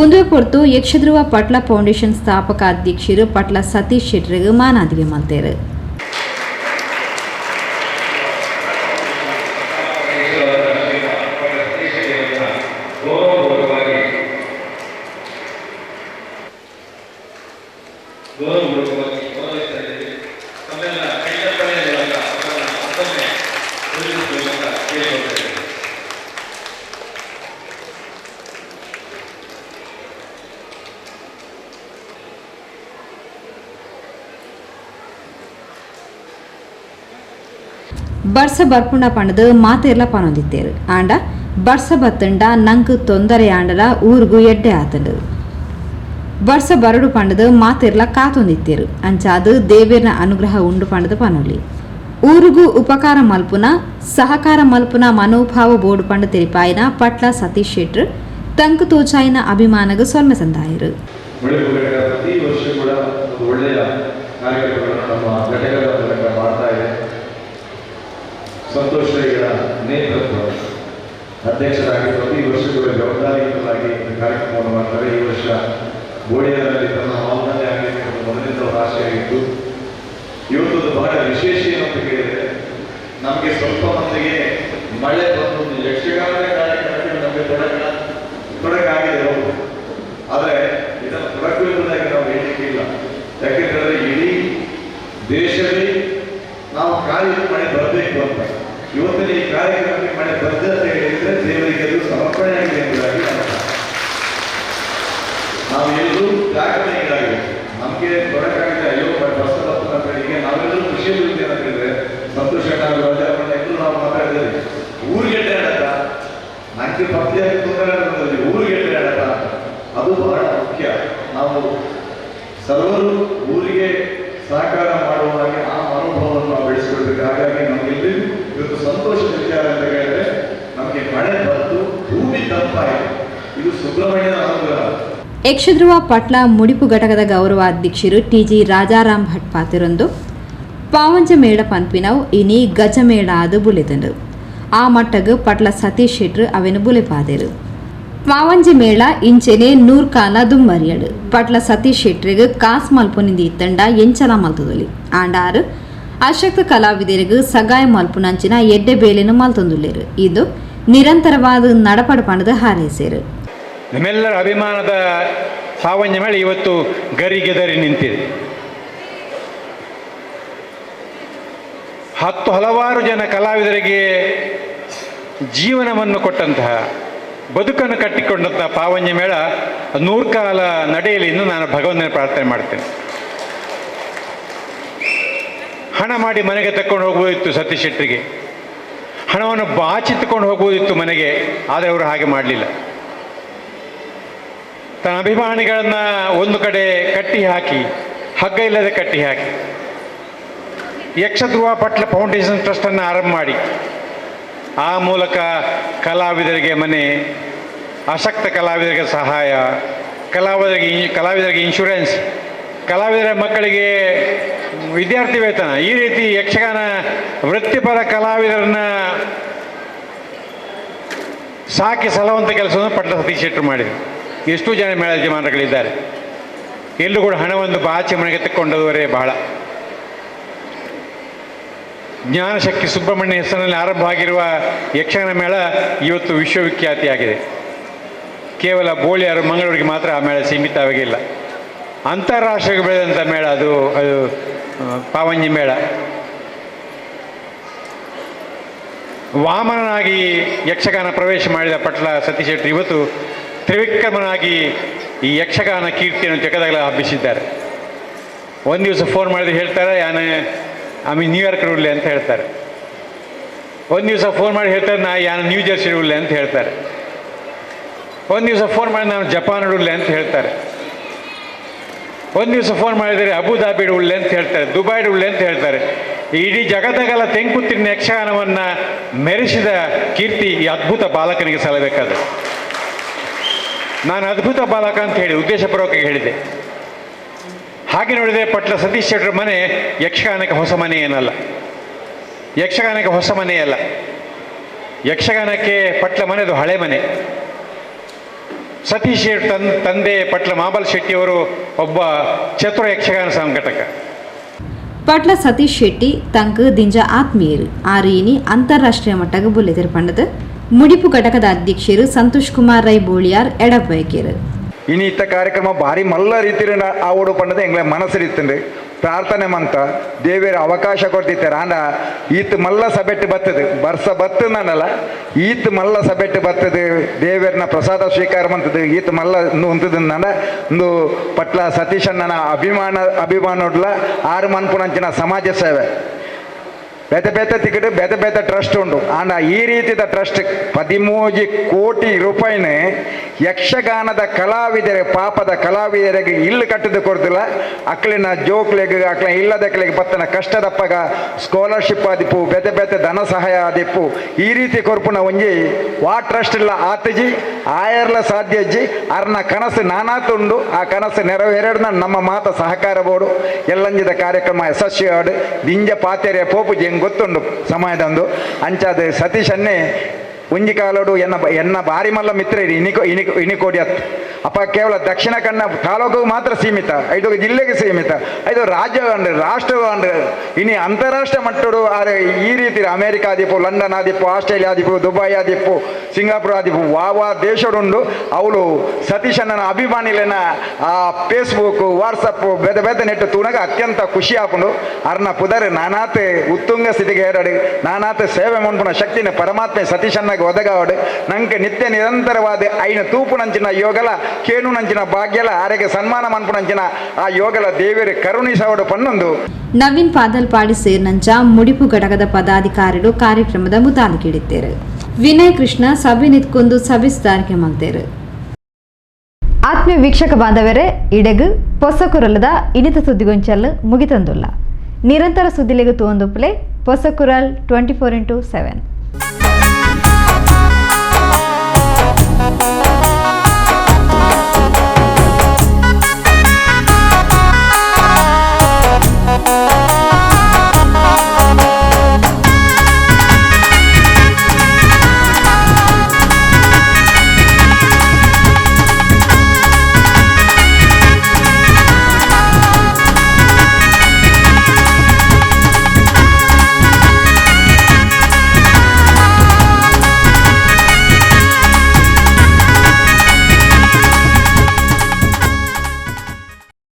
ಉಂದುವೆ ಪೊರ್ತು ಯಕ್ಷಧ್ರುವ ಪಟ್ಲ ಫೌಂಡೇಶನ್ ಸ್ಥಾಪಕ ಅಧ್ಯಕ್ಷರು ಪಟ್ಲ ಸತೀಶ್ ಶೆಟ್ಟರಿಗೆ ಮಾನಾದಿಗೆ ಮಲ್ತೇರು. ಬರ್ಸ ಬರ್ಪುಂಡ ಪಂಡದು ಮಾತೆರ್ಲ ಪನೊಂದಿತ್ತೇರು. ಆಂಡ ಬರ್ಸ ಬತ್ತಂಡ ನಂಕ್ ತೊಂದರೆ ಆಂಡಲ ಊರುಗು ಎಡ್ಡೆ ಆತಂಡು. ಬರ್ಸ ಬರಡು ಪಂಡದು ಮಾತೆರ್ಲ ಕಾತೊಂದಿತ್ತೇರು. ಅಂಚಾದು ದೇವೇರ್ನ ಅನುಗ್ರಹ ಉಂಡು ಪಂಡದು ಪನೊಲಿ. ಊರುಗು ಉಪಕಾರ ಮಲ್ಪುನ ಸಹಕಾರ ಮಲ್ಪುನ ಮನೋಭಾವ ಬೋರ್ಡು ಪಂಡ ತೆರಿಪಾಯಿನ ಪಟ್ಲ ಸತೀಶ್ ಶೆಟ್ರು ತಂಕು ತೋಚಾಯಿನ ಅಭಿಮಾನಗ ಸೊಲ್ಮೆ ಸಂದಾಯರು. ಪ್ರತಿ ವರ್ಷ ಕೂಡ ಒಂದು ಒಳ್ಳೆಯ ಕಾರ್ಯಕ್ರಮಗಳನ್ನು ನಮ್ಮ ಘಟಕದ ಮೂಲಕ ಮಾಡ್ತಾ ಇದೆ. ಸಂತೋಷ್ ಶ್ರೀಗಳ ನೇತೃತ್ವ ಅಧ್ಯಕ್ಷರಾಗಿ ಪ್ರತಿ ವರ್ಷ ಕೂಡ ಜವಾಬ್ದಾರಿಯುತವಾಗಿ ಒಂದು ಕಾರ್ಯಕ್ರಮವನ್ನು ಮಾಡ್ತಾರೆ. ಈ ವರ್ಷ ಬೋಡಿಯಾದಲ್ಲಿ ತನ್ನ ಹಾಲ್ನಲ್ಲಿ ಆಗಬೇಕೆಂಬ ಮೊದಲಿಂದ ಒಂದು ಆಶೆಯಾಗಿತ್ತು. ಇವತ್ತೊಂದು ಬಹಳ ವಿಶೇಷ ಏನು ಅಂತ ಕೇಳಿದರೆ, ನಮಗೆ ಸ್ವಲ್ಪ ಮಂದಿಗೆ ಮಳೆ ಬಂದು ಒಂದು ಯಕ್ಷಗಾನ ಕಾರ್ಯಕ್ರಮಕ್ಕೆ ನಮಗೆ ತೊಡಕಾಗಿದೆ ಹೌದು. ಆದರೆ ಇದನ್ನು ತೊಡಕು ಎಂಬುದಾಗಿ ನಾವು ಹೇಳಲಿಕ್ಕಿಲ್ಲ. ಯಾಕೆಂದರೆ ಇಡೀ ದೇಶವೇ ನಾವು ಕಾರ್ಯಕ್ಕೆ ಮಳೆ ಬರಬೇಕು ಅಂತ ಇವತ್ತಿನ ಈ ಕಾರ್ಯಕ್ರಮಕ್ಕೆ ಮಳೆ ಬಂದ ಅಂತ ಹೇಳಿದ್ರೆ ದೇವರಿಗೆ ಅದು ಸಮರ್ಪಣೆಯಾಗಿದೆ ಎಂಬುದಾಗಿ ನಾವು ಎಲ್ಲರೂ ತ್ಯಾಗಮಯಿಗಳಾಗಬೇಕು. ನಮಗೆ ತೊಡಕಾಗಿದೆ, ಅಯ್ಯೋ ಬರ್ಸ ಬಂತು ಅಂತ ಹೇಳಿ ನಾವೆಲ್ಲರೂ ಖುಷಿಯಲ್ಲಿ ಅಂತ ಹೇಳಿದ್ರೆ ಸಂತೋಷ ಎಲ್ಲರೂ ನಾವು ಮಾತಾಡಿದರೆ ಊರಿಗೆಡ್ಡೆ ಆಡತ ನನಗೆ ಪತ್ನಿಯಾಗಿ ತೊಂದರೆ ಆಡೋದ್ರಲ್ಲಿ ಊರಿಗೆಡ್ಡೆ ಆಡತ ಅದು ಬಹಳ ಮುಖ್ಯ. ನಾವು ಸರ್ವರು ಊರಿಗೆ ಸಹಕಾರ ಮಾಡುವ ಹಾಗೆ ಆ ಮನೋಭಾವವನ್ನು ನಾವು ಬೆಳೆಸಿಕೊಳ್ಬೇಕು. ಹಾಗಾಗಿ ನಮಗೆಲ್ಲರಿಗೂ ಇವತ್ತು ಸಂತೋಷದ ವಿಚಾರ ಅಂತ ಹೇಳಿದ್ರೆ ನಮಗೆ ಮಳೆ ಬಂದು ಭೂಮಿ ತಂಪಾಯಿತು. ಇದು ಸುಬ್ರಹ್ಮಣ್ಯನ ಅನುಗ್ರಹ. ಯಕ್ಷಧ್ರುವ ಪಟ್ಲ ಮುಡಿಪು ಘಟಕದ ಗೌರವ ಅಧ್ಯಕ್ಷರು ಟಿಜಿ ರಾಜಾರಾಮ್ ಭಟ್ ಪಾತಿರೊಂದು ಪಾವಂಜ ಮೇಳ ಪನ್ಪಿನವು ಇನಿ ಗಜಮೇಳ ಅದು ಬುಲೆದಂಡು. ಆ ಮಟ್ಟಗು ಪಟ್ಲ ಸತೀಶ್ ಶೆಟ್ರು ಅವೆನು ಬುಲೆಪಾದೆರು. ಪಾವಂಜಿ ಮೇಳ ಇಂಚೆನೆ ನೂರ್ಕಾಲ ದುಮ್ಮರಿಯಡು. ಪಟ್ಲ ಸತೀಶ್ ಶೆಟ್ರಿಗೆ ಕಾಸ್ ಮಲ್ಪುನಿಂದ ಇತ್ತಂಡ ಎಂಚಲ ಮಲ್ತದೊಲಿ. ಆಂಡಾರು ಅಶಕ್ತ ಕಲಾವಿದರಿಗೆ ಸಗಾಯ ಮಲ್ಪುನಂಚಿನ ಎಡ್ಡೆ ಬೇಲೆನು ಮಲ್ತೊಂದುಲ್ಲೇರು. ಇದು ನಿರಂತರವಾದ ನಡಪಡ ಪಣದ ಹಾರೈಸೇರು. ನಿಮ್ಮೆಲ್ಲರ ಅಭಿಮಾನದ ಪಾವಂಜಿ ಮೇಳ ಇವತ್ತು ಗರಿಗೆದರಿ ನಿಂತಿದೆ. 10 ಹಲವಾರು ಜನ ಕಲಾವಿದರಿಗೆ ಜೀವನವನ್ನು ಕೊಟ್ಟಂತಹ, ಬದುಕನ್ನು ಕಟ್ಟಿಕೊಂಡಂತಹ ಪಾವಂಜಿ ಮೇಳ ನೂರ್ಕಾಲ ನಡೆಯಲಿ ಎಂದು ನಾನು ಭಗವಂತನ ಪ್ರಾರ್ಥನೆ ಮಾಡ್ತೇನೆ. ಹಣ ಮಾಡಿ ಮನೆಗೆ ತಕ್ಕೊಂಡು ಹೋಗ್ಬೋದಿತ್ತು ಸತೀಶ್ ಶೆಟ್ಟರಿಗೆ, ಹಣವನ್ನು ಬಾಚಿ ತಕೊಂಡು ಹೋಗ್ಬೋದಿತ್ತು ಮನೆಗೆ, ಆದರೆ ಅವರು ಹಾಗೆ ಮಾಡಲಿಲ್ಲ. ತನ್ನ ಅಭಿಮಾನಿಗಳನ್ನು ಒಂದು ಕಡೆ ಕಟ್ಟಿ ಹಾಕಿ, ಹಗ್ಗ ಇಲ್ಲದೆ ಕಟ್ಟಿ ಹಾಕಿ, ಯಕ್ಷಧ್ರುವ ಪಟ್ಲ ಫೌಂಡೇಶನ್ ಟ್ರಸ್ಟನ್ನು ಆರಂಭ ಮಾಡಿ ಆ ಮೂಲಕ ಕಲಾವಿದರಿಗೆ ಮನೆ, ಅಶಕ್ತ ಕಲಾವಿದರಿಗೆ ಸಹಾಯ, ಕಲಾವಿದರಿಗೆ ಇನ್ಶೂರೆನ್ಸ್, ಕಲಾವಿದರ ಮಕ್ಕಳಿಗೆ ವಿದ್ಯಾರ್ಥಿ ವೇತನ, ಈ ರೀತಿ ಯಕ್ಷಗಾನ ವೃತ್ತಿಪರ ಕಲಾವಿದರನ್ನು ಸಾಕಿ ಸಲಹುವಂಥ ಕೆಲಸವನ್ನು ಪಟ್ಲ ಸತೀಶ್ ಶೆಟ್ಟರು ಮಾಡಿದರು. ಎಷ್ಟೋ ಜನ ಮೇಳ ಯಜಮಾನರುಗಳಿದ್ದಾರೆ, ಎಲ್ಲೂ ಕೂಡ ಹಣವನ್ನು ಬಾಚಿ ಮನೆಗೆ ತಕ್ಕೊಂಡವರೇ ಬಹಳ. ಜ್ಞಾನಶಕ್ತಿ ಸುಬ್ರಹ್ಮಣ್ಯ ಹೆಸರಿನಲ್ಲಿ ಆರಂಭ ಆಗಿರುವ ಯಕ್ಷಗಾನ ಮೇಳ ಇವತ್ತು ವಿಶ್ವವಿಖ್ಯಾತಿಯಾಗಿದೆ. ಕೇವಲ ಬೋಳಿಯಾರು ಮಂಗಳೂರಿಗೆ ಮಾತ್ರ ಆ ಮೇಳ ಸೀಮಿತವಾಗಿಲ್ಲ, ಅಂತಾರಾಷ್ಟ್ರೀಯಕ್ಕೆ ಬೆಳೆದಂಥ ಮೇಳ ಅದು, ಅದು ಪಾವಂಜಿ ಮೇಳ. ವಾಮನನಾಗಿ ಯಕ್ಷಗಾನ ಪ್ರವೇಶ ಮಾಡಿದ ಪಟ್ಲ ಸತೀಶ್ ಶೆಟ್ಟರು ಇವತ್ತು ತ್ರಿವಿಕ್ರಮನಾಗಿ ಈ ಯಕ್ಷಗಾನ ಕೀರ್ತಿಯನ್ನು ಜಗದಾಗಲ ಹಬ್ಬಿಸಿದ್ದಾರೆ. ಒಂದು ದಿವಸ ಫೋನ್ ಮಾಡಿದ್ರೆ ಹೇಳ್ತಾರೆ, ಯಾನೆ ಆಮೇಲೆ ನ್ಯೂಯಾರ್ಕ್ ಉಳ್ಳೆ ಅಂತ ಹೇಳ್ತಾರೆ. ಒಂದು ದಿವಸ ಫೋನ್ ಮಾಡಿ ಹೇಳ್ತಾರೆ, ನಾ ಯಾನು ನ್ಯೂ ಜೆರ್ಸಿ ಉಳ್ಳೆ ಅಂತ ಹೇಳ್ತಾರೆ. ಒಂದು ದಿವಸ ಫೋನ್ ಮಾಡಿ ನಾನು ಜಪಾನ್ ಉಳ್ಳೆ ಅಂತ ಹೇಳ್ತಾರೆ. ಒಂದು ದಿವಸ ಫೋನ್ ಮಾಡಿದರೆ ಅಬುಧಾಬಿ ಉಳ್ಳೆ ಅಂತ ಹೇಳ್ತಾರೆ, ದುಬೈ ಉಳ್ಳೆ ಅಂತ ಹೇಳ್ತಾರೆ. ಇಡೀ ಜಗತ್ತಾಗಲ ತೆಂಕುತಿನ ಯಕ್ಷಗಾನವನ್ನು ಮೆರೆಸಿದ ಕೀರ್ತಿ ಈ ಅದ್ಭುತ ಬಾಲಕನಿಗೆ ಸಲ್ಲಬೇಕಾದ. ನಾನು ಅದ್ಭುತ ಬಾಲಕ ಅಂತ ಹೇಳಿ ಉದ್ದೇಶಪೂರ್ವಕವಾಗಿ ಹೇಳಿದೆ. ಹಾಗೆ ನೋಡಿದರೆ ಪಟ್ಲ ಸತೀಶ್ ಶೆಟ್ಟರ ಮನೆ ಯಕ್ಷಗಾನಕ್ಕೆ ಹೊಸ ಮನೆ ಏನಲ್ಲ, ಯಕ್ಷಗಾನಕ್ಕೆ ಹೊಸ ಮನೆಯಲ್ಲ. ಯಕ್ಷಗಾನಕ್ಕೆ ಪಟ್ಲ ಮನೆ ಅದು ಹಳೆ ಮನೆ. Satish ತಂದೆ ಪಟ್ಲ ಮಾಬಲ್ ಶೆಟ್ಟಿಯವರು ಒಬ್ಬ ಚತುರ ಯಕ್ಷಗಾನ ಸಂಘಟಕ. ಪಟ್ಲ ಸತೀಶ್ ಶೆಟ್ಟಿ ತಂಕ್ ದಿಂಜ ಆತ್ಮೀಯರು ಆರು ಇನಿ ಅಂತಾರಾಷ್ಟ್ರೀಯ ಮಟ್ಟಗ ಬುಲೆತಿರು ಪಂಡದು ಮುಡಿಪು ಘಟಕದ ಅಧ್ಯಕ್ಷರು ಸಂತೋಷ್ ಕುಮಾರ್ ರೈ ಬೋಳಿಯಾರ್ ಎಡಬಯಕೇರು. ಇನಿ ಇತ್ತ ಕಾರ್ಯಕ್ರಮ ಭಾರಿ ಮಲ್ಲ ರೀತಿಯ ಆವಡು ಪಂಡದ ಎಂಗ್ಲೆ ಮನಸ್ಸಿರಿತ್ತಂಡು ಪ್ರಾರ್ಥನೆ ಮಂತ ದೇವಿಯರ ಅವಕಾಶ ಕೊಡ್ತಿತ್ತಾರೆ. ಆಂಡ ಈತ್ ಮಲ್ಲ ಸಬೆಟ್ಟು ಬರ್ತದೆ ಬರ್ಸ ಬತ್ತದಲ್ಲ, ಈತ್ ಮಲ್ಲ ಸಬೆಟ್ಟು ಬರ್ತದೆ ದೇವಿಯರ್ನ ಪ್ರಸಾದ ಸ್ವೀಕಾರ ಮಂತದ್ದು ಈತ್ ಮಲ್ಲ ಉಂತದ ಒಂದು ಪಟ್ಲ ಸತೀಶಣ್ಣನ ಅಭಿಮಾನೋಡ್ಲ ಆರು ಮನ್ಪುನಂಚಿನ ಸಮಾಜ ಸೇವೆ ಬೇತೆ ಬೇತೆ ತಿಕ್ಕಡು ಬೇತೆ ಬೇತೆ ಟ್ರಸ್ಟ್ ಉಂಡು. ಆಂಡ ಈ ರೀತಿದ ಟ್ರಸ್ಟ್ 13 ಕೋಟಿ ರೂಪಾಯಿನ ಯಕ್ಷಗಾನದ ಕಲಾವಿದರೆ ಪಾಪದ ಕಲಾವಿದರಿಗೆ ಇಲ್ಲು ಕಟ್ಟದು ಕೊಡ್ತಿಲ್ಲ. ಅಕ್ಲಿನ ಜೋಕ್ಲೆಗ್ ಅಕ್ಲಿನ ಇಲ್ಲದಕ್ಲಿಗೆ ಬತ್ತನ ಕಷ್ಟದಪ್ಪಗ ಸ್ಕಾಲರ್ಶಿಪ್ ಆದಿಪ್ಪು ಬೇತೆ ಬೇತೆ ಧನ ಸಹಾಯ ಆದಿಪ್ಪು ಈ ರೀತಿ ಕೊರ್ಪುನ ಒಂಜಿ ವಾ ಟ್ರಸ್ಟ್ ಇಲ್ಲ ಆತಜಿ ಆಯರ್ಲ ಸಾಧ್ಯಜ್ಜಿ ಅರ್ನ ಕನಸು ನಾನಾತುಂಡು. ಆ ಕನಸು ನೆರವೇರಡ್ನ ನಮ್ಮ ಮಾತ ಸಹಕಾರ ಬೋಡು ಎಲ್ಲಂಜಿದ ಕಾರ್ಯಕ್ರಮ ಯಶಸ್ವಿ ಆಡು ದಿಂಜ ಪಾತೆರೆ ಪೋಪು ಜೆಂಗ್ ಗೊತ್ತುಂಡು ಸಮಯದಂದು ಅಂಚಾದ ಸತೀಶನ್ನೇ ಒಂಜಿ ಕಾಲೋಡು ಎನ್ನ ಎನ್ನ ಬಾರಿ ಮಲ್ಲ ಮಿತ್ರ ಇನಿಕೋ ಇನಿಕೋ ಇನಿಕೋಡಿಯತ್ ಅಪ್ಪ ಕೇವಲ ದಕ್ಷಿಣ ಕನ್ನಡ ತಾಲೂಕು ಮಾತ್ರ ಸೀಮಿತ, ಐದು ಜಿಲ್ಲೆಗೆ ಸೀಮಿತ, ಐದು ರಾಜ್ಯ ಅಂದ್ರೆ ರಾಷ್ಟ್ರ ಅಂದ್ರೆ ಇನಿ ಅಂತಾರಾಷ್ಟ್ರೀಯ ಮಟ್ಟಡು ಆರೆ ಈ ರೀತಿ ಅಮೇರಿಕಾ ಆದಿಪ್ಪು, ಲಂಡನ್ ಆದಿಪ್ಪು, ಆಸ್ಟ್ರೇಲಿಯಾ ಆದಿಪ್ಪು, ದುಬೈ ಆದಿಪ್ಪು, ಸಿಂಗಾಪುರ ಆದಿಪ್ಪು ವಾ ವಾ ದೇಶಡುಂಡು. ಅವಳು ಸತೀಶಣ್ಣನ ಅಭಿಮಾನಿಲೆನ ಆ ಫೇಸ್ಬುಕ್ ವಾಟ್ಸಪ್ ಬೇತೆ ಬೇತೆ ನೆಟ್ಟು ತೂನಗ ಅತ್ಯಂತ ಖುಷಿ ಆಪುಂಡು. ಅರ್ನ ಪುದರ್ ನಾನಾತೆ ಉತ್ತುಂಗ ಸ್ಥಿತಿಗೆ ಏರಡು ನಾನಾತೆ ಸೇವೆ ಮನ್ಪುನ ಶಕ್ತಿನ ಪರಮಾತ್ಮೆ ಸತೀಶಣ್ಣಗೆ ಒದಗಾವಡು. ನಂಗೆ ನಿತ್ಯ ನಿರಂತರವಾದ ಐನ ತೂಪುನಂಚಿನ ಯೋಗಲ ಕೇಣುನಂಚಿನ ಭಾಗ್ಯಲ ಆರೆಗೆ ಸನ್ಮಾನ ಮನ್ಪುನಂಚಿನ ಆ ಯೋಗಲ ದೇವಿಯರು ಕರುಣಿಸವಡು ಪನ್ನೊಂದು. ನವೀನ್ ಪಾದಲ್ಪಾಡಿ ಸೇರಿನಂಚ ಮುಡಿಪು ಘಟಕದ ಪದಾಧಿಕಾರಿಗಳು ಕಾರ್ಯಕ್ರಮದ ಮುತಾಲಿಕಿಡಿತ್ತೇರು. ವಿನಯ್ ಕೃಷ್ಣ ಸಭೆ ನಿತ್ಕೊಂಡು ಸಭೆ ಸುಧಾರಿಕೆ ಮಾಡ್ತೇರು. ಆತ್ಮೀಯ ವೀಕ್ಷಕ ಬಾಂಧವರೇ, ಇಡೆಗು ಪೊಸಕುರಲದ ಇನಿತ ಸುದ್ದಿಗೊಂಚಲ್ ಮುಗಿತಂದುಲ್ಲ. ನಿರಂತರ ಸುದ್ದಿಲೆಗು ತೋಂದುಪ್ಲೆ ಪೊಸಕುರಲ್ 24x7.